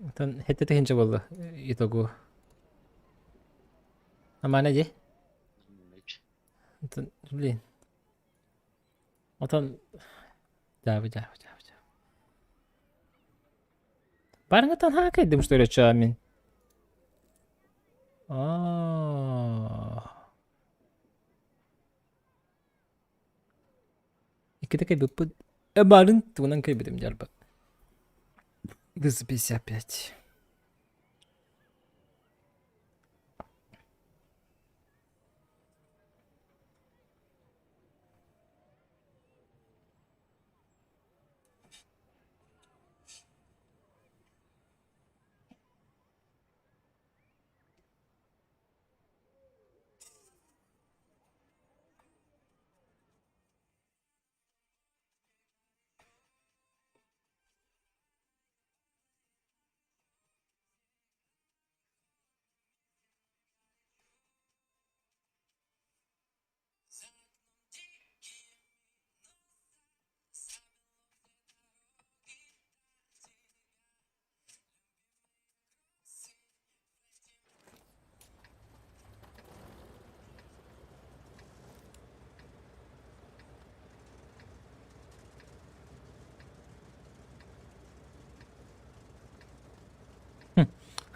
Оттон хэтте тыһынча буолла итогу. Амана дии. Оттон, блин. Отон дьаабы дьаабы дьаабы дьаабы. Барыҥыттан хаакайдым что ли чаа мин? Аа. Иккитэ кэйбиппит. Э барын тугунан кэйбитим дьарбат. 55.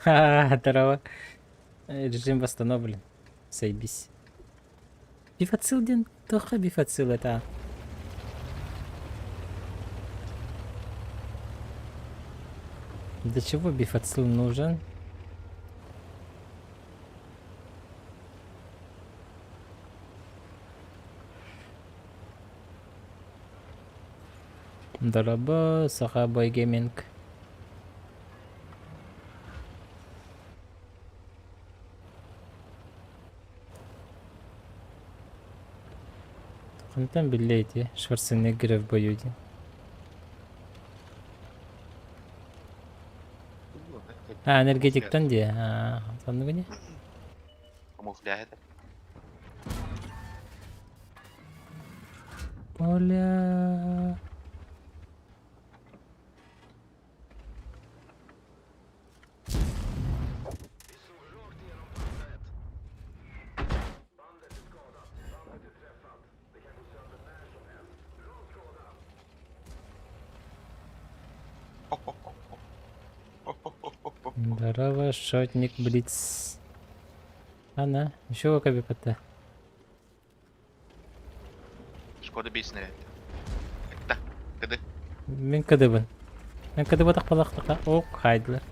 Ха, здорово. Режим восстановлен. Заебись. Бифацил диэн туохха бифацил это? Для чего бифацил нужен? Дороба, Саха Бой Гейминг. Хантан биллэ ити Шварценеггеров бою диэн. А, энергетиктан дии. А, оннук ини.
Камуфляж это.
Оля. Здорово, шотник Блиц. Ана, еще кабипата.
Шкода бейснер. Это. Кады.
Мин кыдыбын. Мин кыдыбы тахпалахтака. Ок, хайдылар.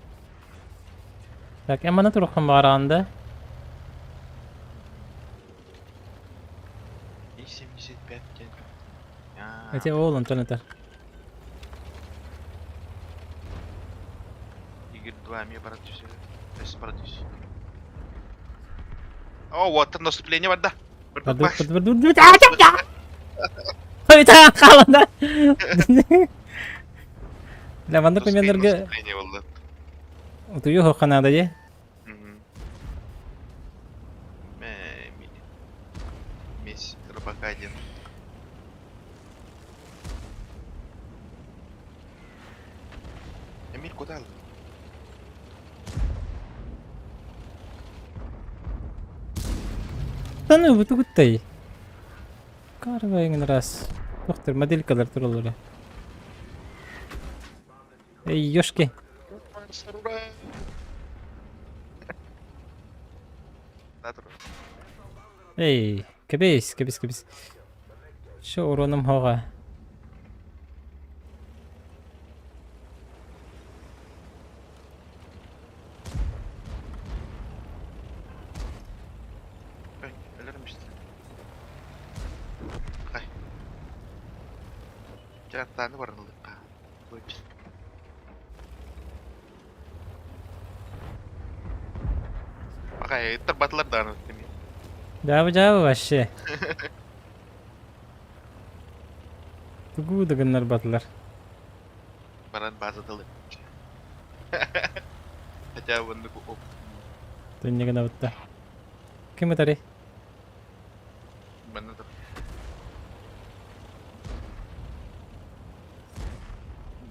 Так, эмана турухан бараанда.
И 75 день.
Эти ол онтон этер.
Игорь 2, мне брат все. Брат О, вот наступление вода.
Хааланда. Бля, маннык менерге утуйу ханаада дии.
Месь рыбака один. Эмиль, куда?
Да ну, бутугуттай. Карва иҥин раз. Тохтор моделькалар тураллара. Эй, ёшки. Эй, кэбис, кэбис, кэбис. Шо уроным хоҕа.
Чэ, аттааны баран ылыахха. Пахай, батылар даҕаны эмиэ.
Дьаабы дьаабы вообще. Тугу да гыннарбатылар.
Баран баазатылы. Хотя бы оп.
Төннө гынабытта. Ким ытарый?
Манна да.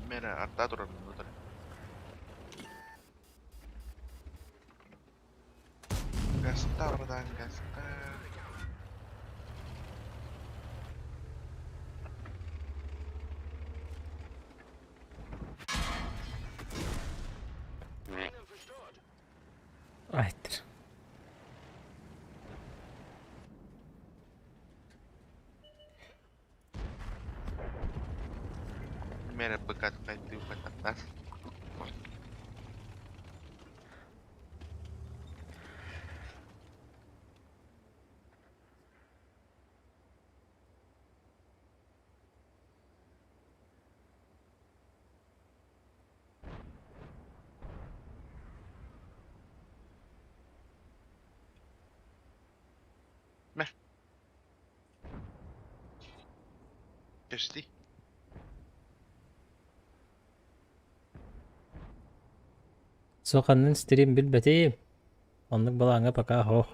Мэрэ артаа турар муннутар. Гаста братан, гаста.
Айтыр.
Мэрэ быкат кайтыы баттаттар. Мэ. Кэстии.
Суох ханнын стрим билбэтим. Оннук балааҥҥа пока оһох.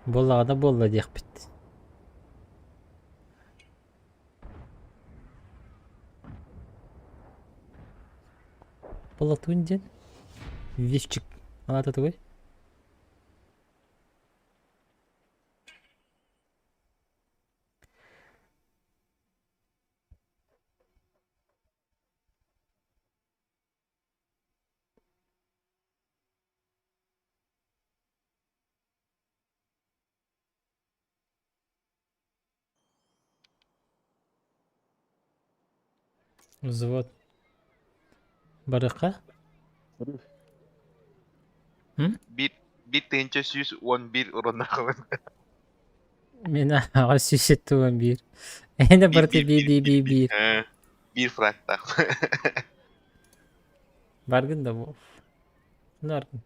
Буоллаҕына буолла диэхпит. Платун диэн Вивчик аата тугуй? Взвод. Барыха?
Биир биир тыһыынча сүүс уон биир уроннаахпын.
Мин аҕа сүүс сэттэ уон биир. Эһэнэ
Биир
барыта
биир
биир
биир
биир
биир
биир
биир.
биир.
Э, биир фрагтаах.
Баргын да Вов. Наргын.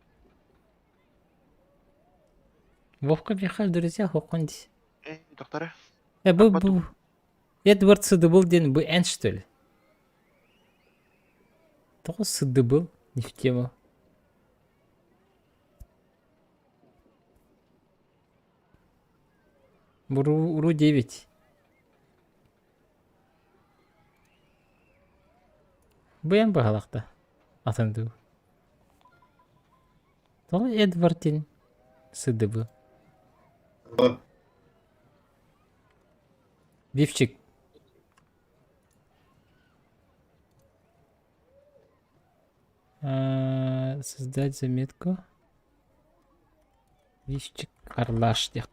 Вовка миэхэ друзья хоққон дии.
Э, доктора,
Э, бу
арба
бу Эдвард Сыдыбыл диэн бу эн что ли? Тоҕо Сыдыбыл не в тему. Буру Уру 9. Бу эн быһалахта. Атын дуу. Тоҕо Эдвард диэн Сыдыбыл? Вивчик. Создать заметку. Вивчик Карлаш диэх.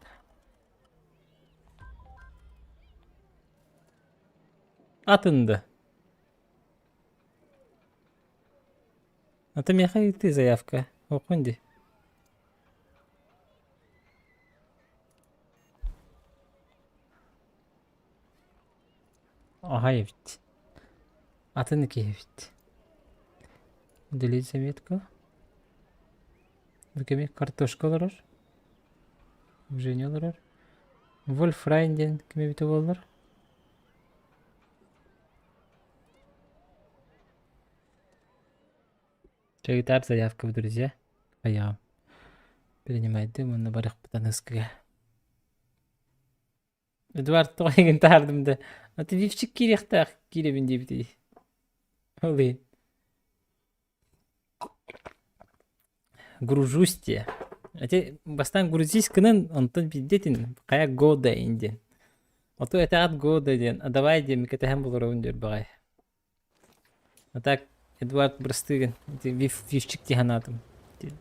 Атын да. А то миэхэ ыытыы заявка. Окун дии. Аһай эбит. Атын киһи эбит. Удалить заметку. Бу кими картошка олорор. Женя олорор. Вольфрайн диэн ким эбитэ буоллар? Чагитар заявка в друзья. Хайаҕым. Принимайдым уонна барыахпытан ыскыга. Эдуард тоҕо эйигин таһаардым да, а ты Вивчик киириэхтээх киирэбин диэбитий. Ол иһин. Гружусь диэ. Ити бастаан грузись гынан, онтон биирдэ этин хайа года диэн. Ото этэҕит года диэн, а давай диэн кэтэһэн буларабын диир баҕайы. А так Эдуард Брастыгин, ити Вивчик дии санаатым.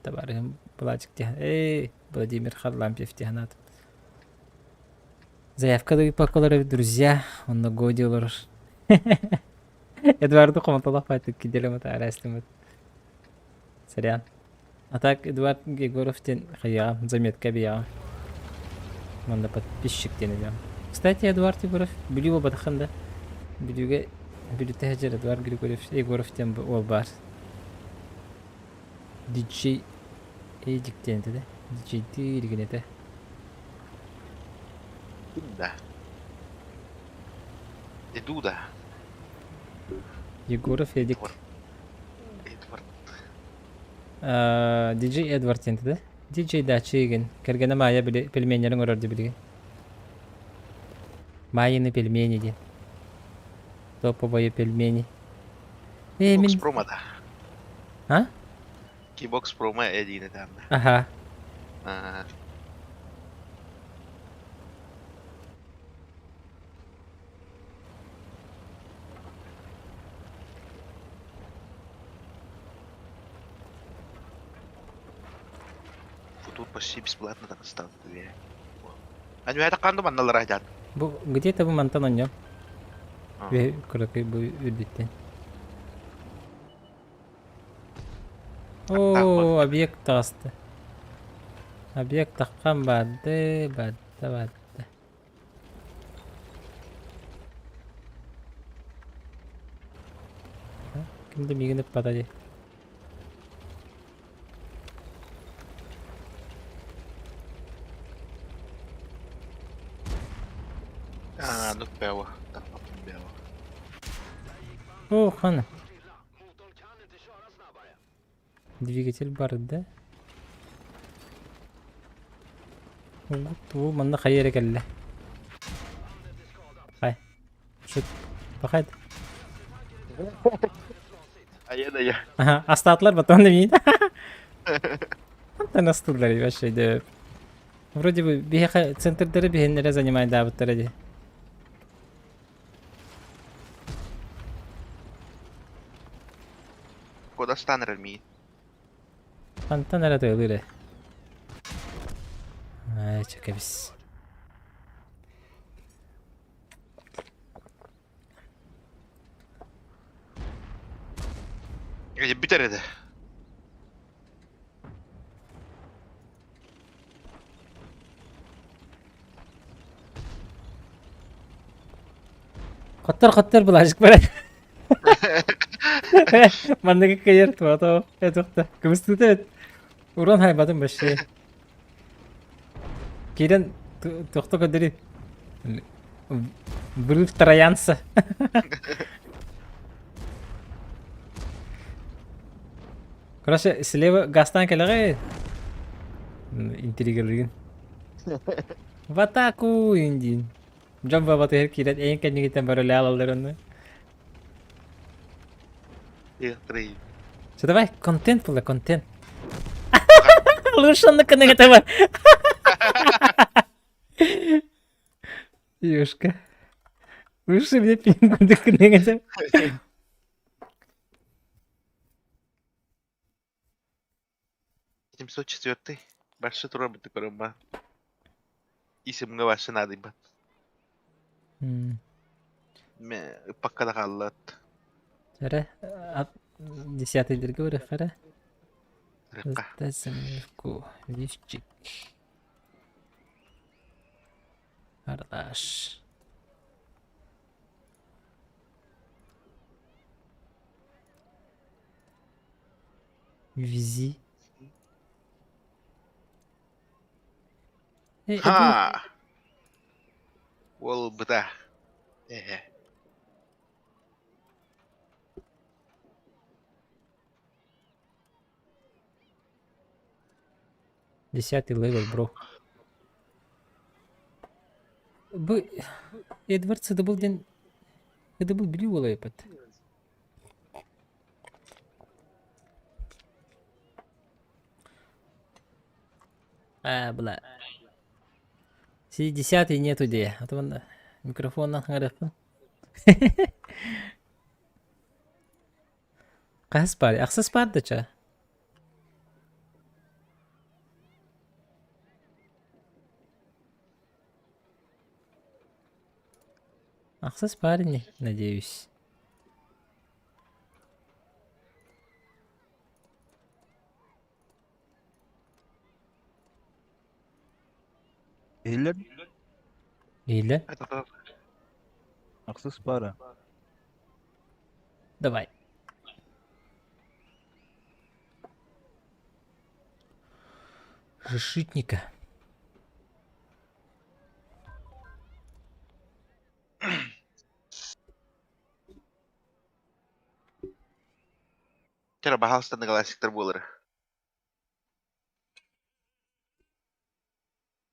Табаарыһым Былаачык дии Эй, Владимир Харлампьев дии санаатым. Заявка да ыыппаккалар эбит, друзья, онно го дии олорор. Эдуарду хомотолох байтык киделем атаарастымыт. Сорян. А так Эдуард Егоров диэн хайыаҕа, заметка биэҕэ. Манна подписчик диэн этиэм. Кстати, Эдуард Егоров Бүлүү буолбатаххын да Бүлүүгэ Бүлүүттэ сылдьар Эдуард Григорьев Егоров диэн уол баар. Диджей Эдик диэн этэ да. Диджейдии илигин этэ.
Ким да? Иду да.
Егоров Эдик.
Эдвард. Эдвард.
Диджей Эдвард диэн этэ да. Диджей Дачи игин. Кэргэнэ Майя били пельменнэрин оҥорор дии билигин. Майины пельмени диэн. Топовые пельмени. Э,
Кибокс
мин...
промо да.
А?
Кибокс промо эдиин этаанна.
Аха.
Футур почти бесплатно так стал. Анюята канду манналара дьаат.
Бу где-то бу мантан онньо. Кыракый бу үрдүттэн. Оо, объект таҕыста. Объект таххан барды, барды, барды. Ким да миигин ыппата дии.
Аа, ну бево. Бево.
О, хана. Двигатель барда. Бу манна хайа эрэ кэллэ. Хай. Шут. Пахайт.
Айа да я.
Ага, астаатылар потом да миин. Антан астылар вообще да. Вроде бы биһиэхэ центрдары биһиннэрэ занимайдаабыттара дии.
Куда станер миин?
Хантан эрэ тыалыыр ээ. Ай, чэкэбис.
Бүтэр этэ.
Хоттор-хоттор былаажык барар. Манныгы кыйар туото этухта. Кыбыстыыта эт. Уран хайбатын вообще. Киирэн туохта көрдөрүй. Врыв троянца. Короче, слева газтан кэлэҕэй. Интригалыгын. В атаку индин. Дьон бабатыгар киирэн эйин кэннигиттэн барылаа алаллар онно.
Три.
Все, давай, контент было, контент. Лучше на этого. Юшка. Лучше мне пинку дыкнегете.
704 Барсы турар быты көрөм Исимҥэ барсы наадыйбат. Ыппакка да хааллаат.
Эрэ, десятыйдарга барыахха эрэ. Заставку, лифчик. Ардаш. Вези.
Ха! Уолбута. Эһэ.
Десятый левел, бро. Бу Эдвард сыдыбыл диэн Сыдыбыл билүү буолайпыт. А, бла. Десятый нету де. А то вон микрофон хаҥарыахпын. Хаһыс баар? Ахсыс баар да ча? Ахсыс баар ини, надеюсь.
Иһиллэр
Иһиллэр?
Ахсыс пара.
Давай. Решитника.
Чэ, баһаалыста классиктар буолара.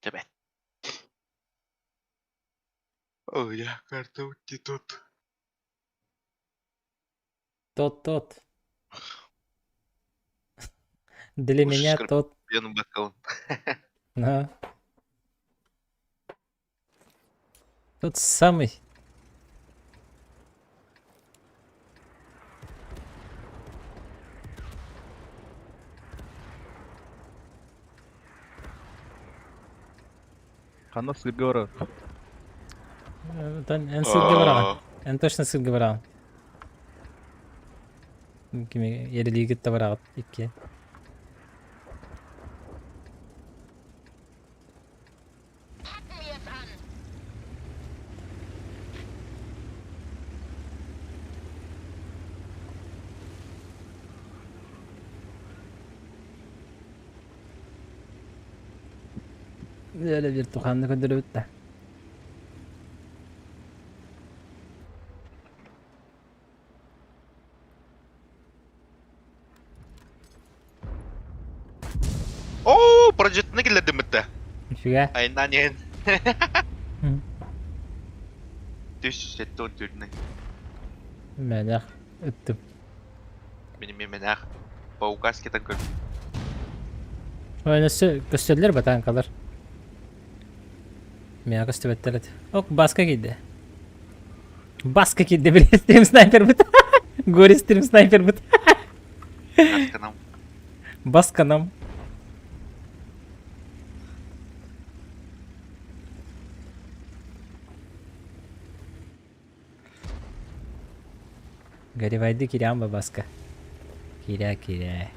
Тебе. Ой, я карта не тот.
Тот, тот. Для меня тот. На. Тот самый.
Ханна сырга барар?
Эн сырга бараҕын. Эн точно сырга бараҕын. Кими ерилии кытта бараҕыт икки. Öyle bir tuhanны көрдөрөбүт да.
Оо, прожитны киллэрдим бытта.
Нифига.
Айнан иһин. 174
Мэнэх ыттым.
Мин мэнэх по указке так көрдүм.
Ой, өссө көстөллөр батаанкалар. Миэхэ көстүбэттэр этэ. Ок, баска киирдэ. Баска киирдэ, били стрим снайпербыт. Горе стрим снайпербыт.
Басканам.
Басканам. Горевайды кириам ба баска. Киря киря.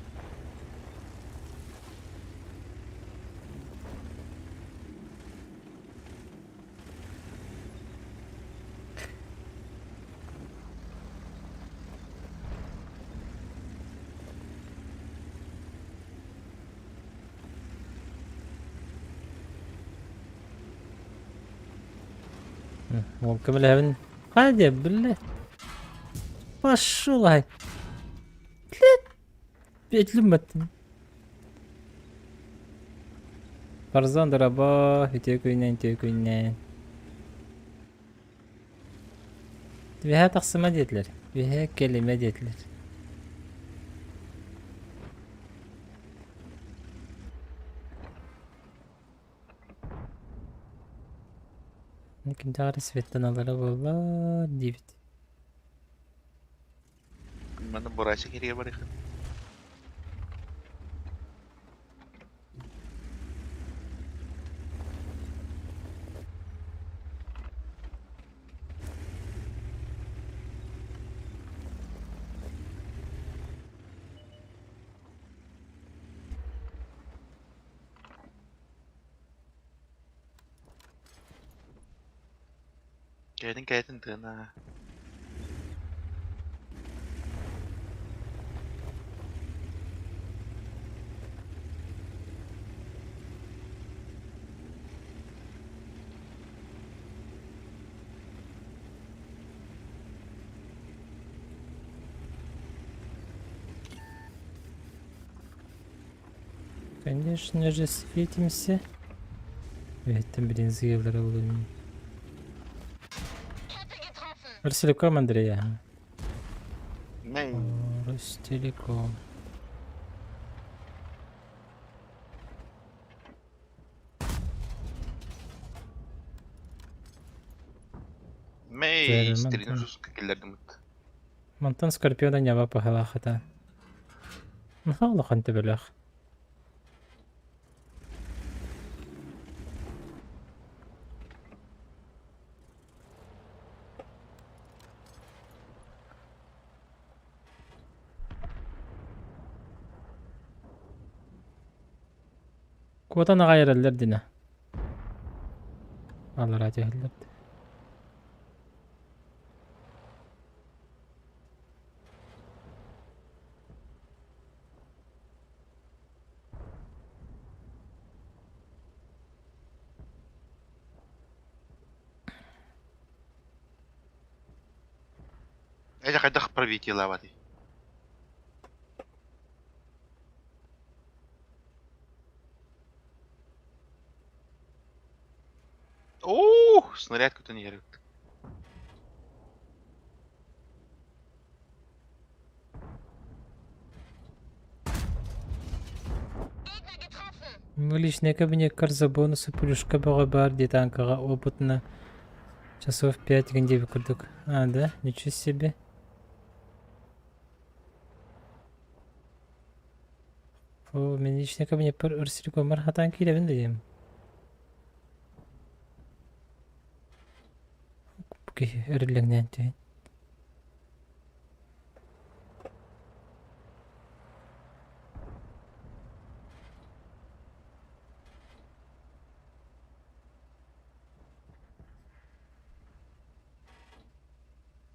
Ол көмөлөһөбүн. Хайа бля. Пошел ай. Петлюмматтым. Фарзан дороба, үтүө күнүнэн, үтүө күнүнэн. Үөһэ тахсыма диэтилэр. Үөһэ кэлимэ диэтилэр. Кимдээҕэр светтаналара буолла диибит.
Манна бурача кириэ барыхын. Кэлин кэлин тыына.
Конечно же, светимся. Эттен блин зыялары булуйм. Ростелеком, Андрея. Ростелеком.
Мэй, стрин жестко киллэрдим.
Мантан Скорпиона ньаба паһалаахата. Наһаа улахан төбөлөөх. Куотан аҕай эрэллэр динэ. Аллараа түһэллэр да.
Это хайдах пробитиелаабатый? Оо, снаряд көтөн иһэр.
Личный кабинеккар за бонусы плюшка бөҕө баар дии танкаҕа опытна часов 5 диэби курдук. А, да? Ничего себе. Фу, мин личный кабинеппэр өр сиргоммар хатаан киирэбин да диэм. Киһи өрүллэҥнээн түһэн.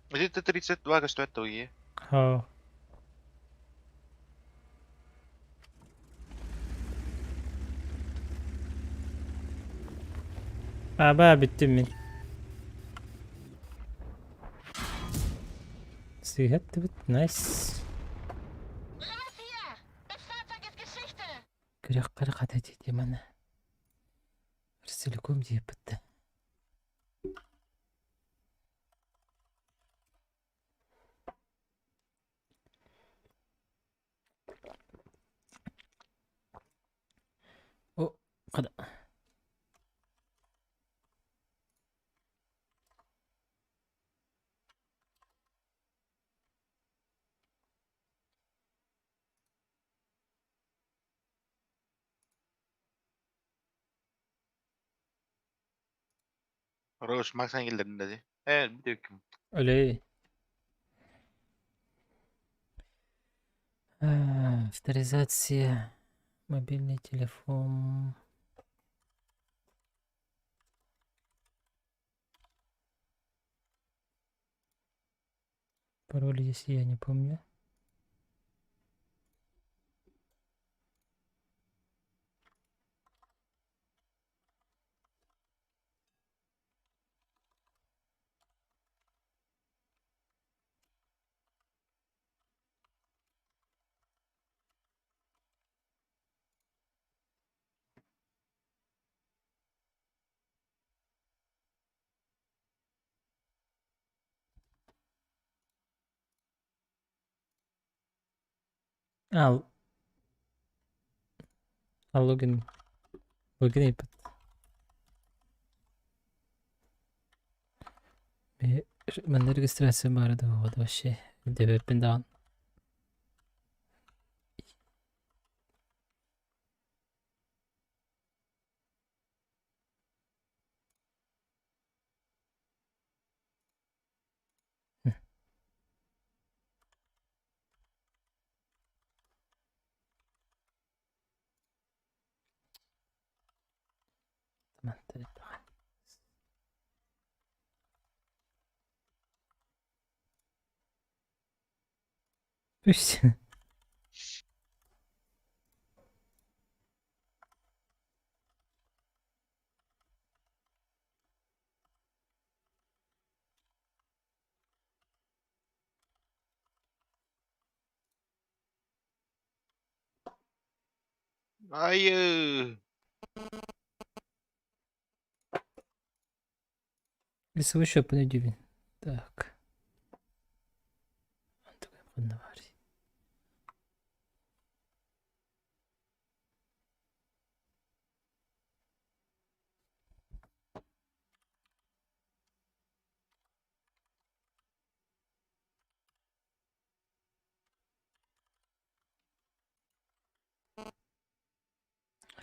Это 32 көстөөт тугие.
Оо. Аба бүттүм мин. Сыыһаттыбыт, nice. Күрэххэ хата дии маны. Целиком диэппит да. О, хада.
Хорош, Макс киллэрдин дии. Ээ, бүтүккүм.
Өлей. Авторизация. Мобильный телефон. Пароль, если я не помню. А, а логин. Логин iPad. Манна регистрация баара да вот вообще дэбэппин даҕан. Үс.
Айыы.
Лесовой шөппүн өйдүүбүн. Так. Ханна баарый?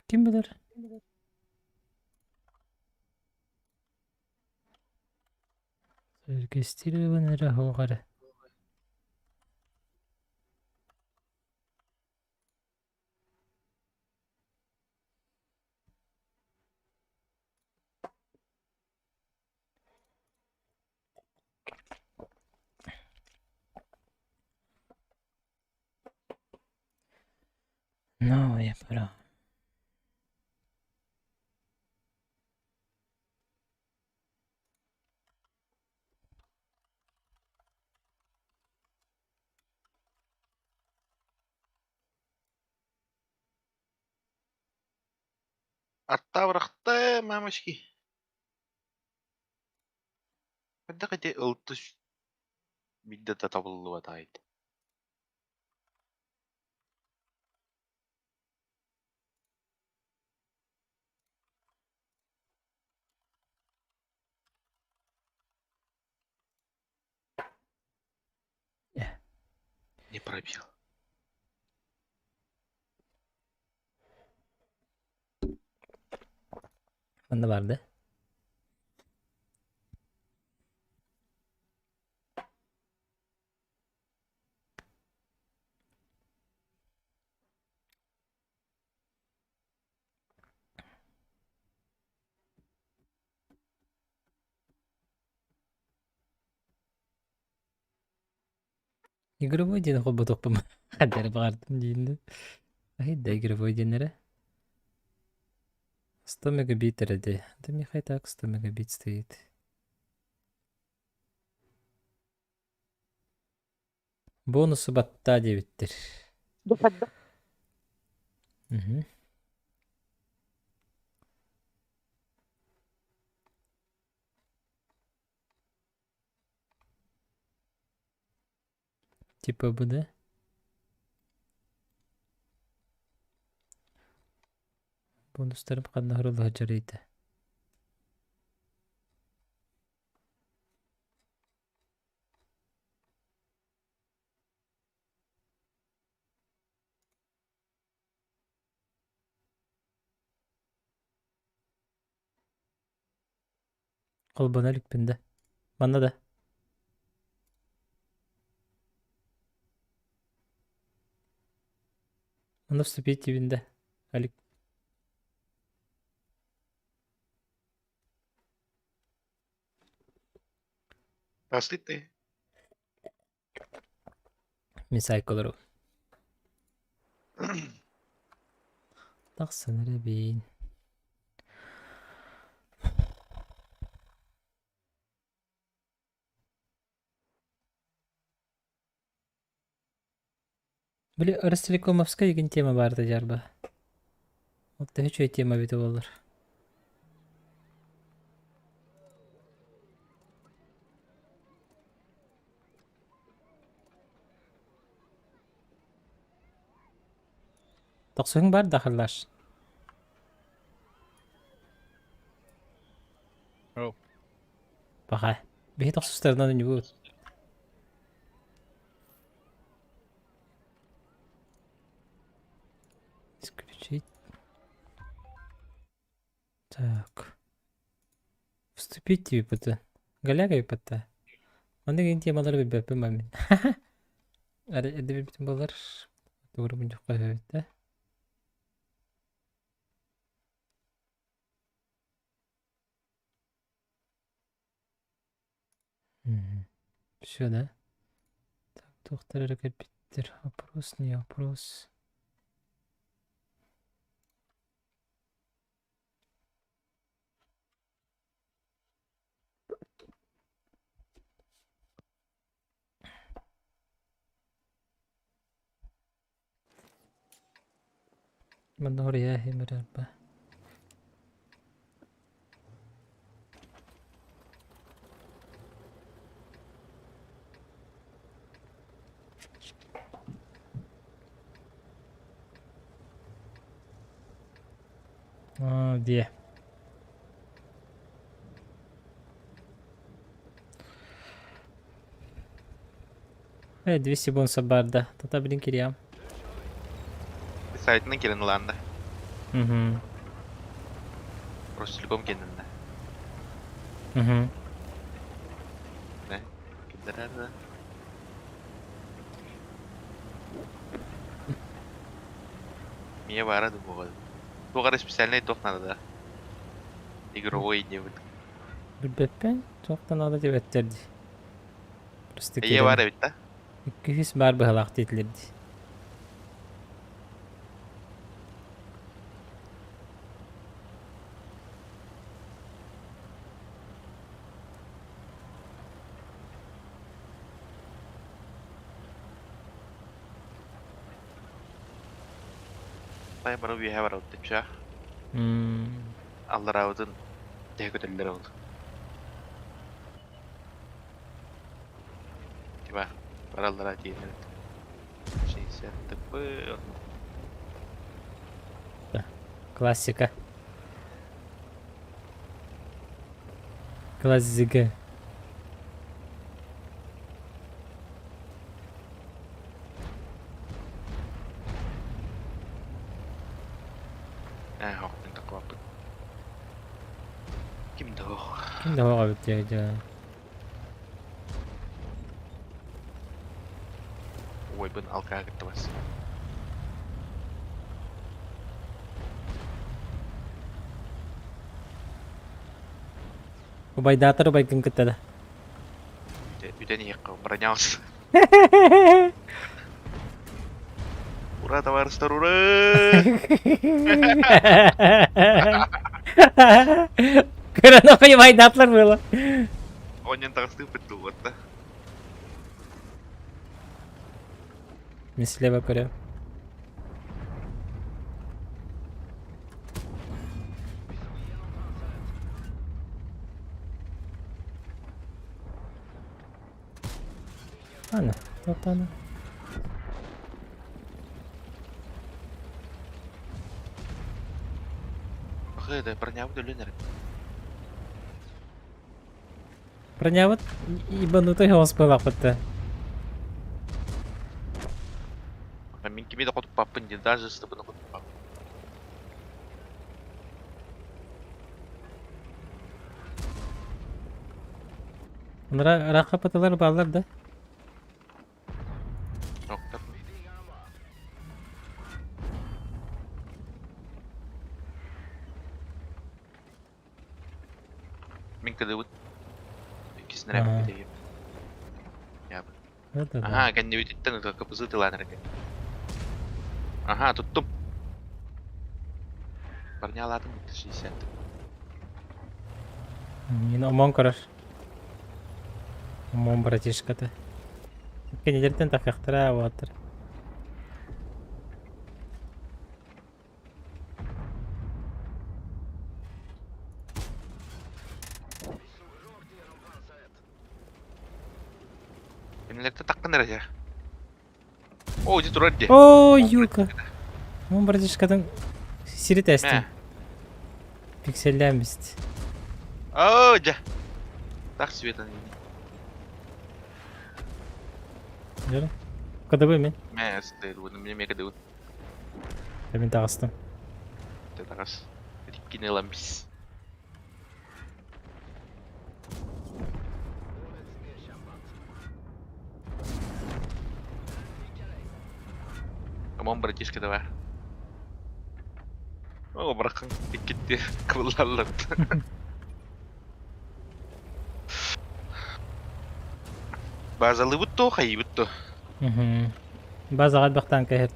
Ким билэр? Зарегистрирован эрэ суох эрэ. Пора.
Аттаабырахта мамочки. Хайдах ити ылтыс биирдэ да табыллыбатаайт. Не пробил.
Манна баар да? Игровой диэн холботуохпун хадары баҕардым диин да. Ай да игровой диэннэрэ. 100 мегабит эрэ дии. Да миэхэ и так 100 мегабит стоит. Бонусы баттаа диэбиттэр. Мгм. Типа бы, да? Бонустарым ханна хырылла дьарыйда. Холбоно иликпин да. Манна да. Манна вступить диибин да. Алик.
Пошли ты.
Мин саайка олоробун. Тахсан эрэбин. Били Ростелекомовскай игин тема баарда дьарба. Ол төһө үчүгэй тема эбитэ буоллар. Тохсуһуҥ баар да халлааш?
Oh.
Паха. Биһи тохсустарынан үнүбүт. Исключить. Так. Вступить типа Галяга ипата. Маннык ин темалары билбэппин ба мин. Эрдэ билбитим буоллар тугу мунньухха өһөбүт да. Все, да? Так, туохтар эрэ кэлбиттэр. Опрос, не опрос. Манна хоруйа иһимэрэрбэ. Аа, диэ. Э, 200 бонуса баар да. Тата билин кириэм.
Сайтынан кэлэн ылаанда.
Угу.
Ростелеком кэнниннэ.
Угу.
Не? Киллэрэр да. Мия баара да буолуо. Туох эрэ специальнай туох наада да? Игровой диэбит.
Билбэппин. Туох да наада диэбэттэр дии. Просто
Эйэ
киирэн
баар эбит да?
Икки үс баар быһалаах диэтилэр дии.
Хайа бары үөһэ барабыт чэ. Аллараабытын тэһэ көтөллөр ол. Типа бары аллараа тиийэн 60 тп.
Классика. Классика.
Ээ, ох, мин такой Ким да ох.
Ким да ох эбит дьэ.
Уойбун алкаа кытта бас.
Убайдаатар убайгын кытта да.
Бүтэн иһиэххэ бронялся. Ура, товарищтар, ура!
Көрөн убайдаатылар было.
Онньон таҕыстыыппыт дуу, уотта.
Мин слева көрөм. Аны, тотаны.
Хыда, бронябыт өлөн эрэ.
Бронябыт ебанутый голос буолахпыт
Мин кими да хотуппаппын дии, даже ыстыбыны хотуппаппын.
Ыраахха пыталар бааллар да?
Доктор. Мин кыдыбыт. Иккисин эрэ кэтэһиэм. Аһаа, кэннибититтэн ытыакка тылаан эрэ. Аһаа, туттум. Парнялаатым 60.
Мин омон көрөр. Омон братишката. Кинилэртэн тахыахтара уолаттар.
Кинилэртэн таххан эрэ дьэ. Оо, ити турар дии.
Оо, юка. Омон братишкатын сири тэстим. Пикселлээн бист.
Оо, дьэ. Так света.
Дьэ. Кадабы мен.
Мэ, ыстыыр, мне кадыбы.
Мин таҕыстым.
Таҕыс. Иккини ылан бис. Камон, братишка, давай. О, бырахын иккитти кыбыллаллар. Базалыбыт то, хайыбыт то.
Базаҕа элбэхтаан кэһэр.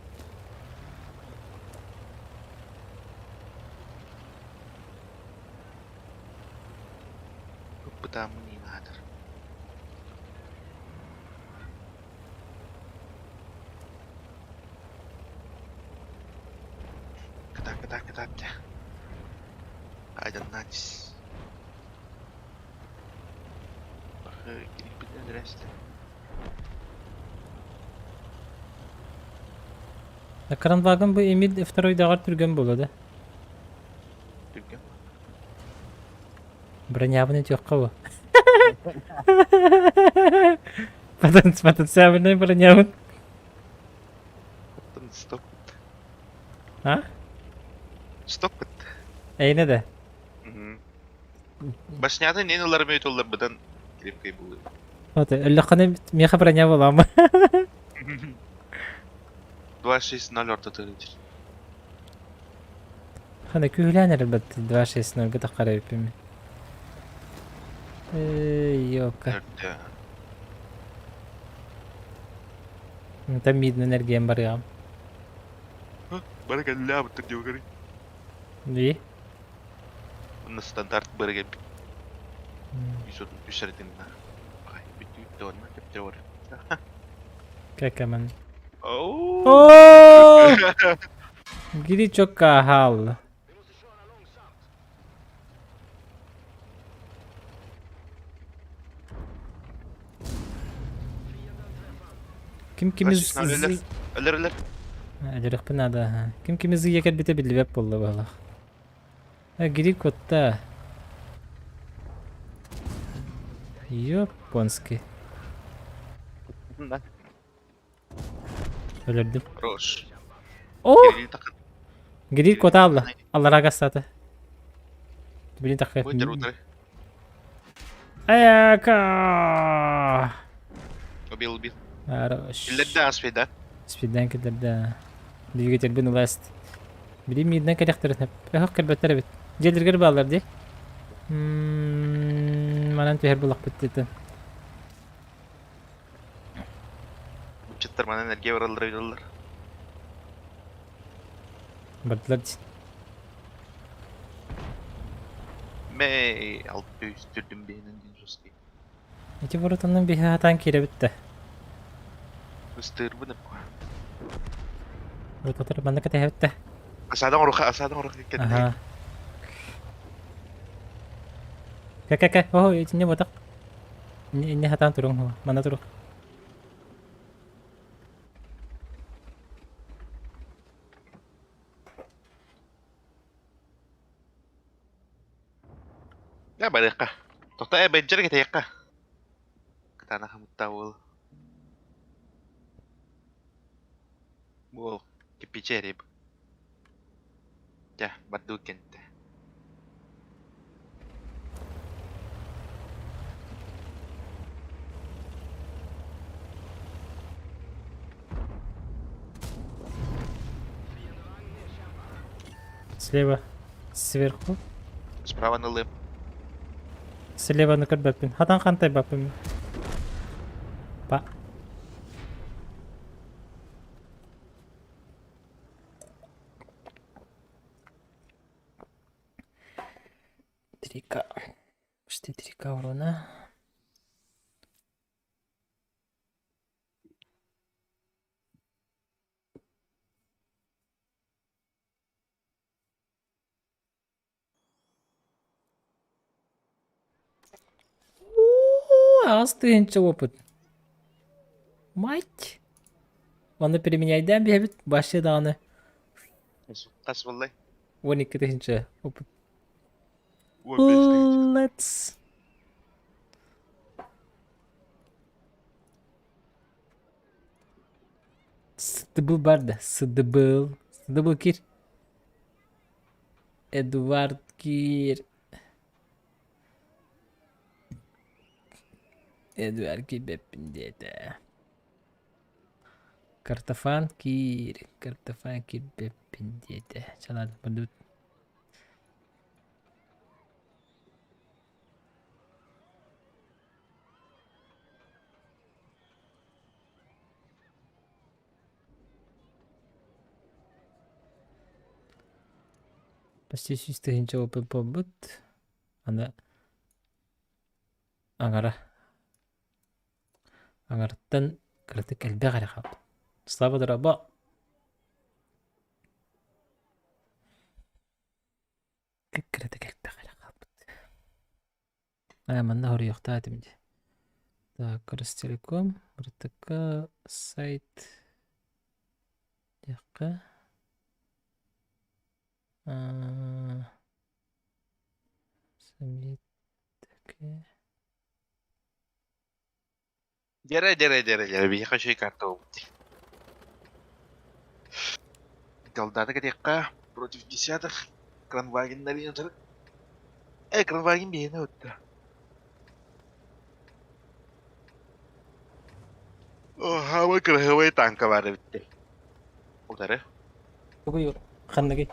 Бытааммын иин аатар. Кытаат, кытаат, кытаат дьэ. Айданнаатис. Кириппитинэн здрасте.
Кранвагын бу Эмиль второйдаҕар түргэн буолуо да?
Түргэн.
Бронябын өтүөххэ бу. Потенциальный бронябын.
Оттон стоп.
А?
Стоп.
Эйне да.
Башнята нен ылар өтөллөр быдан крепкий булы.
Вот, өллөххөне миэхэ броня буолаама.
2.6.0 ортотугар
Хана күүһүлээн эрэлбэт 2.6.0 гытаххара эбиппин. Эй, ёпка. Там миднен эргиэн барыам.
Бары кэллээ диогары.
И?
Онно стандарт бары кэлбит. 133 эрдинна. Ай, бүтүүттэ онно кэпте бар.
Кэкэмэн.
Оу!
Гири чокка хаалла. Ким кими
Өлөр, өлөр, өлөр.
Өлөрөхпүн наада. Ким кими зыйа кэлбитэ биллибэт буолла быһалаах. Гири кутта. Японский.
Да.
Өлөрдүм.
Хорош.
О!
Кирилл такын.
Гирил куота алла. Аллараа гастаата. Билин тахха.
Бу дерутары.
Аяка!
Убил, убил.
Хорош.
Киллерде аспида.
Спиддан киллерде. Двигательбин ыласт. Били миирдэн кэлэхтэрин өһөх кэлбэттэр эбит. Дьиэлэргэр бааллар дии. Манан түһэр булахпыт диэтин.
Учуттар манан эрге бараллар ыйдаллар.
Бардылар дии.
Мэй алты үстүрдүм биһинен дин жесткий.
Ити воротаннан биһи хатаан киирэбит да.
Ыстыырбын
Воротатар манна кэтэһэбит да.
Асаадан оруха, асаадан оруха кэннэ.
Аха. Кэ кэ кэ, о, итинне ботак. Инне инне хатаан туруҥ, манна турук.
Я барыахха. Тохто э бэддьэр кэтэйэххэ. Кытаанах мутта уол. Уол кипичери. Дьэ, бардыы кэнтэ.
Слева. Сверху.
Справа налым.
Слева көрбөппүн. Хатан хантайбаппын. Па. Три К. Почти 3К урона. Аҕыс тыһыынча опыт. Мать! Онно переменяйдаан биһэбит башчы даҕаны
Хас буоллай?
12 тыһыынча опыт.
15 тыһыынча.
Let's Сдб бар да сдбл сдбл кир Эдуард кир Эдуард киирбэппин диэтэ Картофан киир картофан киирбэппин диэтэ Чалаат бардыбыт Почти сүүс тыһыынча опыт буолбут. Аны аҥара аҥарыттан кыратык элбэх эрэ хаалбыт. Слава дорообо! Кыратык элбэх эрэ хаалбыт. Манна хоруйуохтаах этим дии. Так, Ростелеком, РТК, сайт диэххэ. Саммит
Дьэрэ, дьэрэ, дьэрэ, дьэрэ, биһиэхэ үчүгэй карта буолбут дии. Солдаты кэтиэххэ против десятых Кранвагеннары Э, Кранваген биһиэнэ отта. О, хаамай кыраһыабай танка баар эбиттэр. Утары.
Тугуй ханныгый?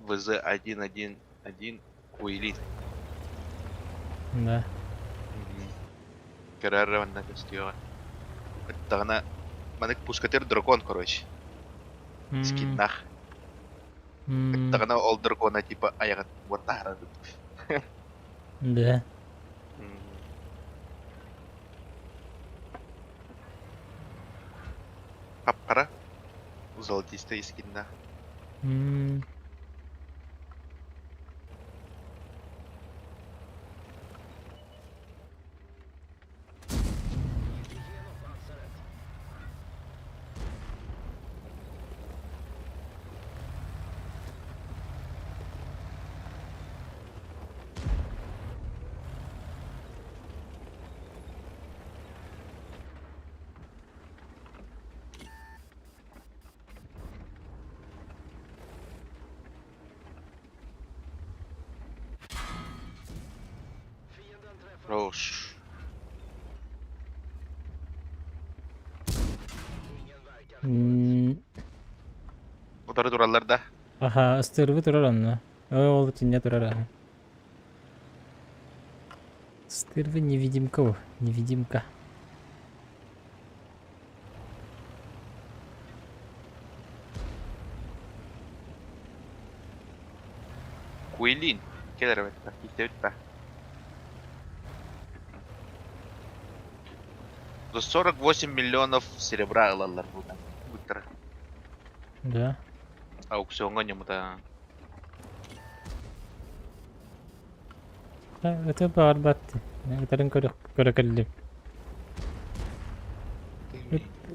ВЗ-111 Куилин.
Да.
Көрөр манна көстүөҕэ. Ыттаҕына манык пускатыр дракон, короче. Скиннах. Ыттаҕына ол дракона типа айаҕын уоттаһарабыт.
Да.
Хап-хара золотистый скиннах.
М.
Рош.
М.
Утары тураллар да.
Аха, ыстыырбы турар онно. Ол итиннэ турар аха. Ыстыырбы невидимка бу, невидимка.
Куилин. Кэл эрэ бэтта. Кииртэбит да. За 48 миллионов серебра ылаллар бута. Буттара.
Да.
Аукциоҥҥа ньымыта.
Ыты баҕарбат. Ытарын көрө көрө кэллим.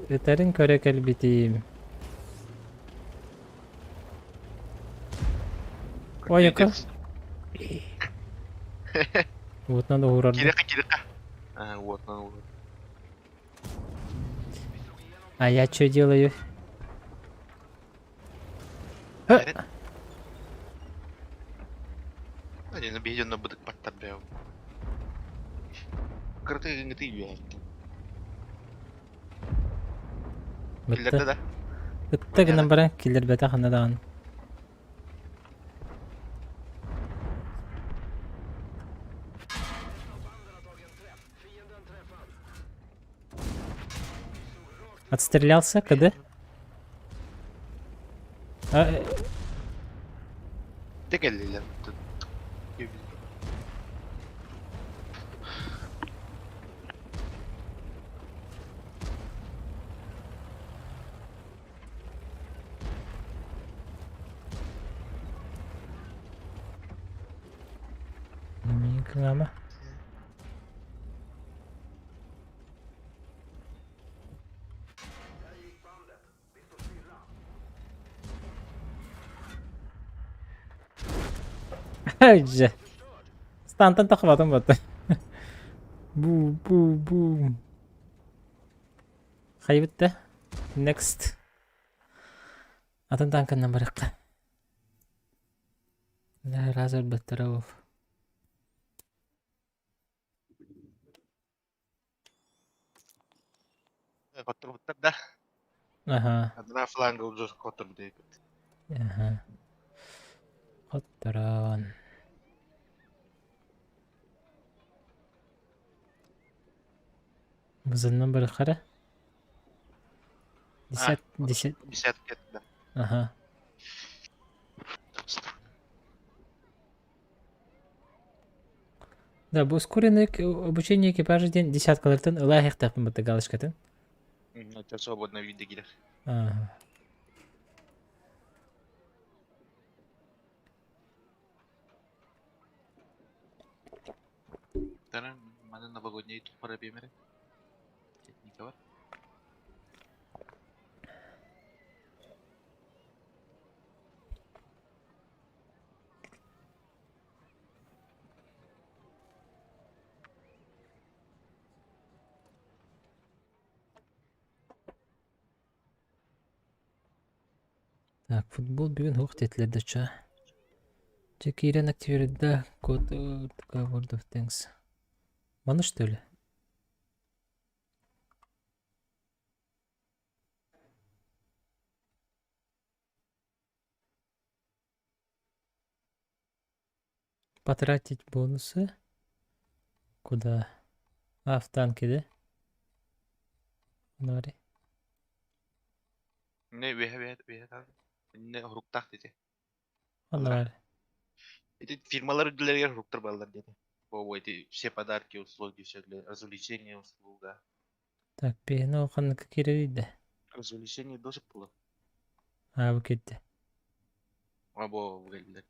Ытарын көрө кэлбитим. Ой, яка. Вот надо уурарда.
Кириэххэ, кириэххэ. А, вот надо уурар.
А я что делаю?
Один объединенно бытык баттар бэйэм. Кырты гыҥыты үөһэттим. Киллэрдэ да?
Ытта гынан баран киллэрбэтэх ханна даҕаны. Отстрелялся, КД? А,
Дэ кэллилэр.
Миин кыҥаама. Дьэ. Стантан тахыбатым бата. Бу бу бу. Хайбыт да? Next. Атын танканнан барыахха. Раз өлбөттөрө ол.
Хотторбуттар да.
Аха.
Адына фланга уже хотторбут эбит.
Аха. Хотторон. Бузуннан барыхара. Десят, десят.
Десятка да.
Ага. Да, бу ускоренное обучение экипажа диэн десяткалартан ыла иһиэхтээхпин бытта галочкатын.
Это свободно виде киирэр.
Ага.
Таран маны новогодний тупара биэмэрэ. Техника бар.
Так, футбол бүгүн суох диэтилэр да чаа. Дьэ киирэн активируйда код World of Tanks. Маны что ли? Потратить бонусы? Куда? А, в танке, да? Нори.
Не үөһэ үөһэ үөһэ Не хуруктаах дии.
Оннор.
Эти фирмалар үрдүлэригэр хуруктар баллар диэтэ. Бо эти все подарки, услуги, все для развлечения, услуга.
Так, пиһини ханнык киирэрий да?
Развлечение досык было.
А, бу киирдэ.
Бу бу кэллилэр.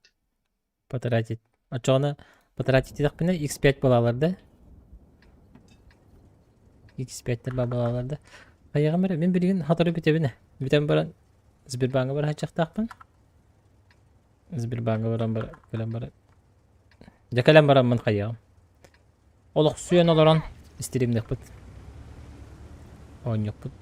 Потратить. Оччоҕуна потратить диэтэхпинэ X5 буолаллар да? X5-тэр баар буолаллар да? Хайаҕым эрэ, мин билигин сотору бүтэбин ээ. Бүтэн баран Сбербааҥҥа барааччахтаахпын. Сбербааҥҥа баран баран кэлэн баран Дьэ кэлэн бараммын хайыаҕым. Олохсуйан олорон стримниэхпит. Оонньуохпут.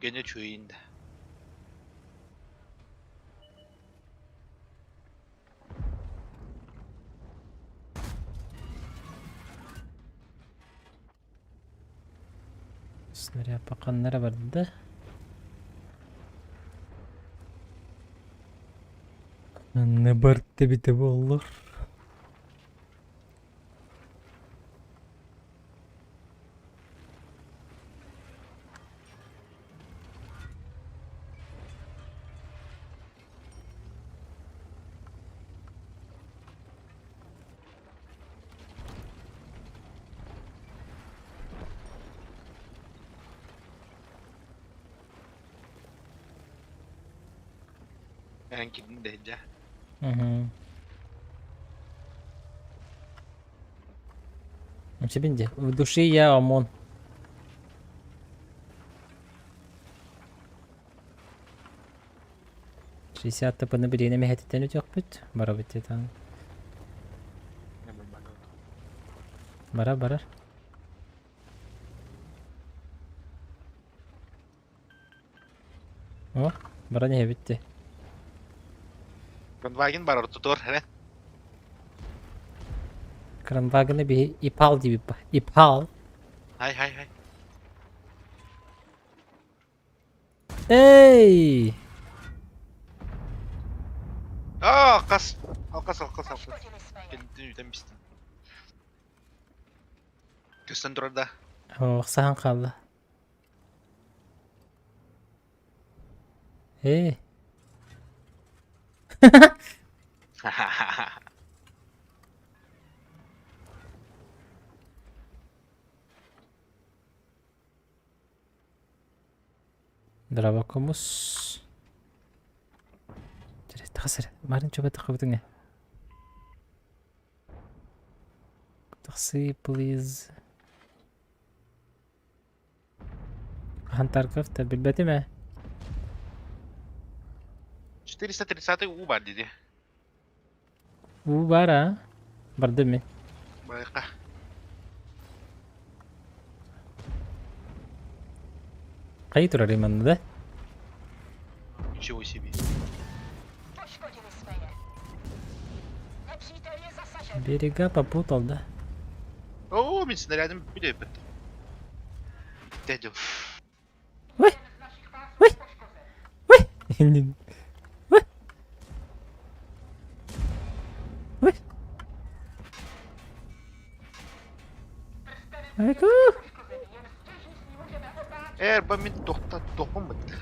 Түргэнэ үчүгэйин да.
Снаряд ханна эрэ барда. Ханна барда эбитэ буоллар.
Эн ким дэһдэ?
Угу. Тебе В душе я ОМОН. 60 тпны билиэнэ мэһэтиттэн өтөхпүт. Барабыт диэтаҕын. Барар барар. О, баран иһэбит дии.
Кранваген барар тутуор эрэ.
Кранвагены биһи ипал диэбит ба. Ипал.
Хай хай хай.
Эй!
Аа, алкас. Алкас, алкас, алкас. Кэнниттэн үтэн бистим. Көстөн турар да.
Ох, саһан хаалла. Эй. Дровокомус. Тахас эрэ. Марын чуба тахыбытыҥ ээ. Тахсыы, please. Хаһан Тарков да билбэтим ээ.
430 уу баар диди.
Уу баар аа? Бардым мин.
Байка.
Хайы турар манна да?
Ничего себе.
Берега попутал, да?
О, мин снарядым бүтэйбит. Дедим.
Ой! Ой! Ой! Ой! Ой! Айку!
Эр, ба мин тохта тохпун бытта.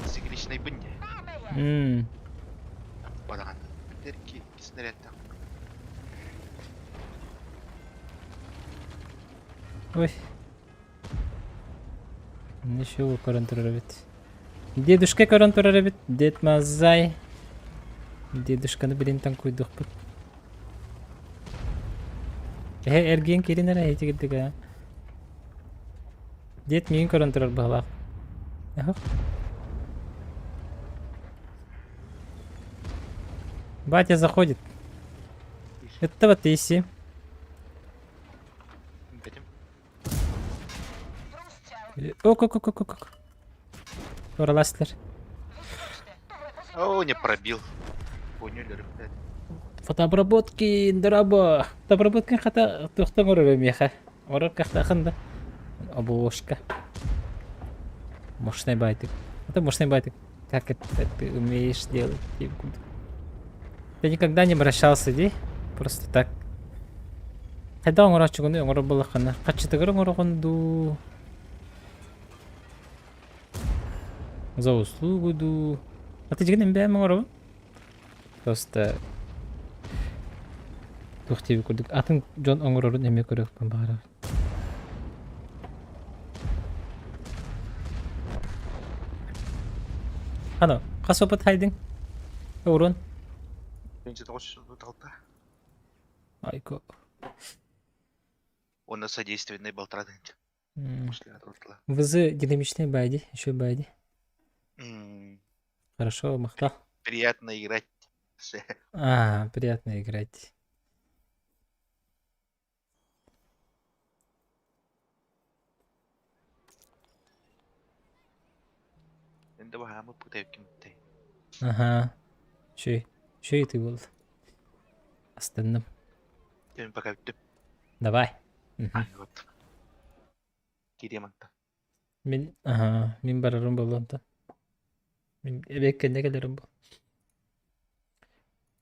Цикличный бын не. Барахан. Терки снарядта.
Ой. Ничего көрөн турар эбит. Дедушка көрөн турар эбит. Дед Мазай. Дедушканы билинтэн куйдухпут. Эһэ эргиэн киирин эрэ этигирдик аа. Дед миигин көрөн турар быһалаах. Батя заходит. Это вот и Ок, ок, ок, ок, ок. Туораластылар.
О, не пробил. Поняли, ребят.
Фотообработки, дорабо. Фотообработка хата туохтан оҥорор миэхэ. Оҥорор кыахтаахын да. Обложка. Мощный байтик. Это мощный байтик. Как это ты умеешь делать? Ты никогда не обращался, ди? Просто так. Хайдах оҥорооччугуну оҥорор буоллаххына, хаччытыгар оҥороҕун дуу, за услугу дуу. А ты дьигин бэйэм оҥоробун. Просто туох диэбит курдук атын дьон оҥорорун эмиэ көрүөхпүн баҕарабын. Ано, хас опыт хайдыҥ? Урун?
936.
Айко.
Уонна содейственный балтараа тыһыынча.
ВЗ динамичный байди, еще байди. Хорошо, махтал.
Приятно играть.
А, приятно играть. Ага. Чүй. Чүй ты был. Астынным.
Мен пока бүттүм.
Давай.
Вот. Кириэм антан.
Мин, ага, мин барарым буолуо онтон. Мин эбиэт кэннэ кэлэрим буол.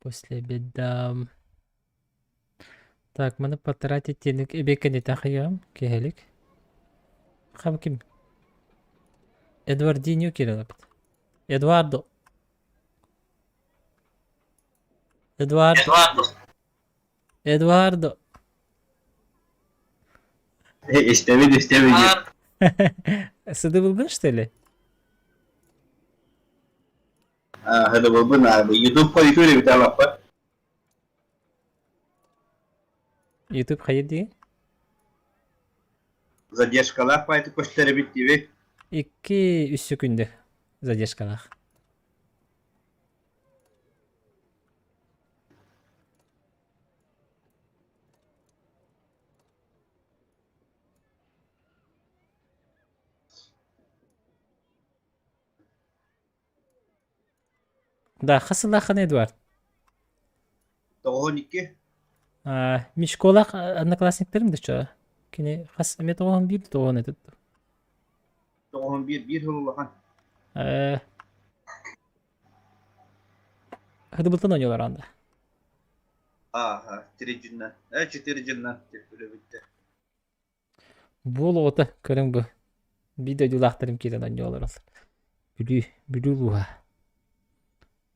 После обеда. Так, маны потратить диэник эбиэт кэнниттэн хайыам киэһэлик. Хам ким? Эдвардинho киирэн ылбыт. Эдуардо. Эдуардо. Эдуардо.
Истэбит, истэбит.
Сыдыбылгын, что ли?
Сыдыбылбын, YouTube хойутуур эбит алаппа.
YouTube хайыр дии?
Задержкалаах баайты көстөр эбит диби.
Икки үс секунда задержкалаах. Да, хас сыллааххын Эдуард?
92.
Мин школах одноклассниктарым да чё? Кини хас эмиэ 91 тоҕуон этит.
91 биир сыл улахан.
Хыдыбылтан оонньуулар анда.
Ааха, три дьинна. Четыре дьинна бүттэ.
Буол оҕото көрүҥ бу. Биир дойдулаахтарым киирэн оонньуу олороллор. Бүлүү, Бүлүү улууһа.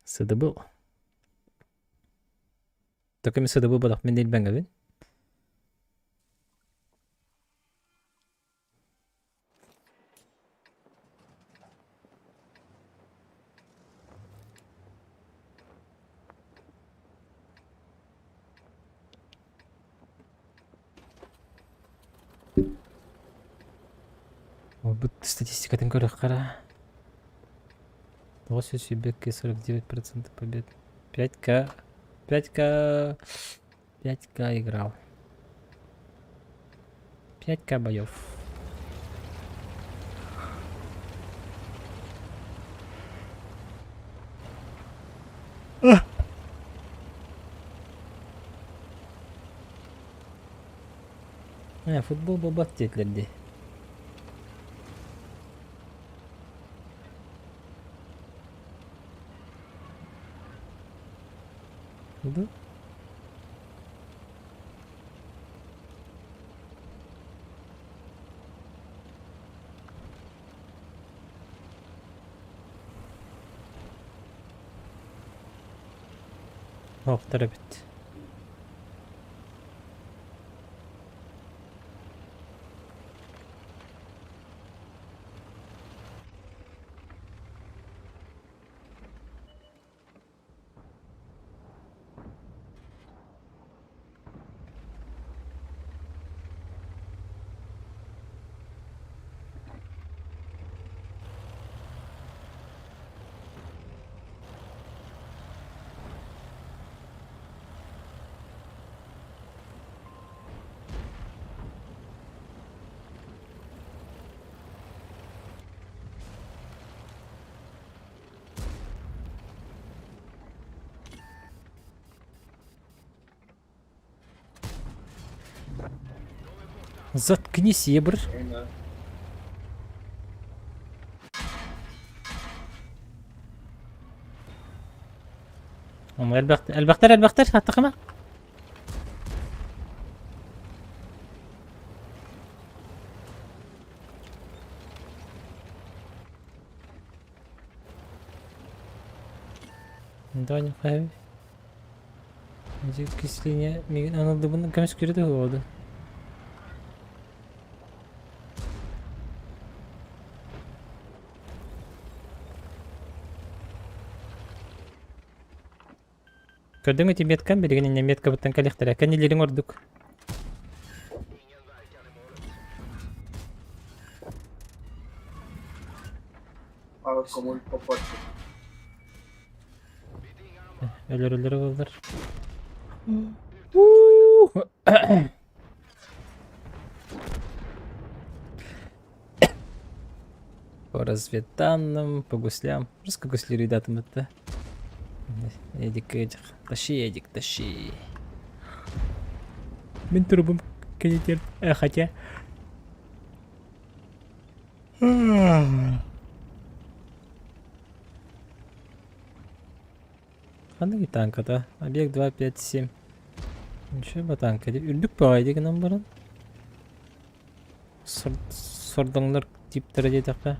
Сыдыбыл. Только мин сыдыбыл бодох мин илбэҥэбин. Бу статистикатын көрөххө эрэ. 8 49% побед. 5К. 5К. 5К играл. 5К боев. Футбол буолбат диэтилэр дии. Да? Охтор эбит. Заткнись, ебр. Элбэхтэр, элбэхтэр, хаттахыма. Донь, хайы. Кислине миигин анылдыбын көмүскүүрэ да уһуоҕа Көрдүҥ ити меткам билигин инньэ меткабыттан кэлиэхтэрэ. Кэннилэриҥ ордук.
Алкоголь попорту.
Өлөр-өлөр буоллар. По разведданным, по гуслям. Просто гусли ребятам это. Эдик, Эдик. Тащи, Эдик, тащи. Мин трубам канитер. Хотя... Ханнык танката? Объект 2, 5, 7. Ничего ба танка дии. Үрдүк баҕайы гынан баран. Сордоҥнор типтэрэ диэтэххэ.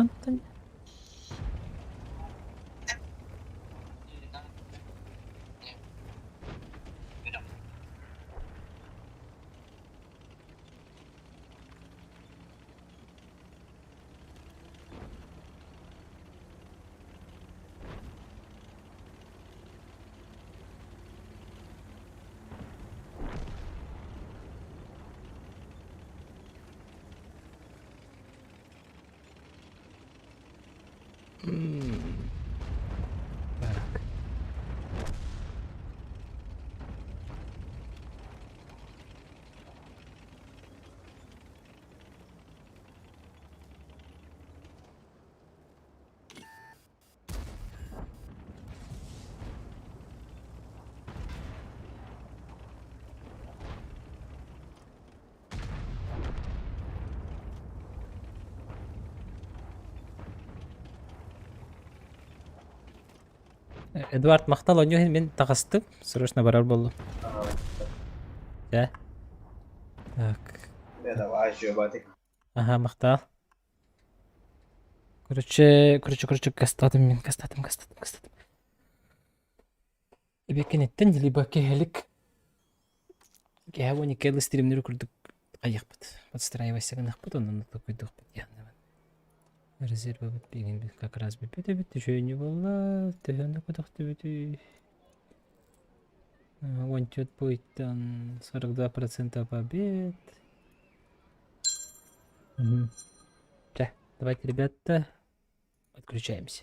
Антон. Так. Эдуард махтал оонньуу иһин мин таҕыстым. Срочно барар буоллум. Дьэ. Так.
Да, давай, жебатик.
Ага, махтал. Короче, короче, короче, гастатым мин, гастатым, гастатым, гастатым. Эбиэккиниттэн либо киһилик киһи уон стримнери курдук хайыахпыт. Подстраивайся гынахпыт, онон токуйдуохпут диэн. Резервабыт билигин как раз бүппүт эбит, үчүгэйни буолла, төһөнү көтөхтүбүтүй? 14 буйтан 42% побед. Мгм. Чэ, давайте, ребята, отключаемся.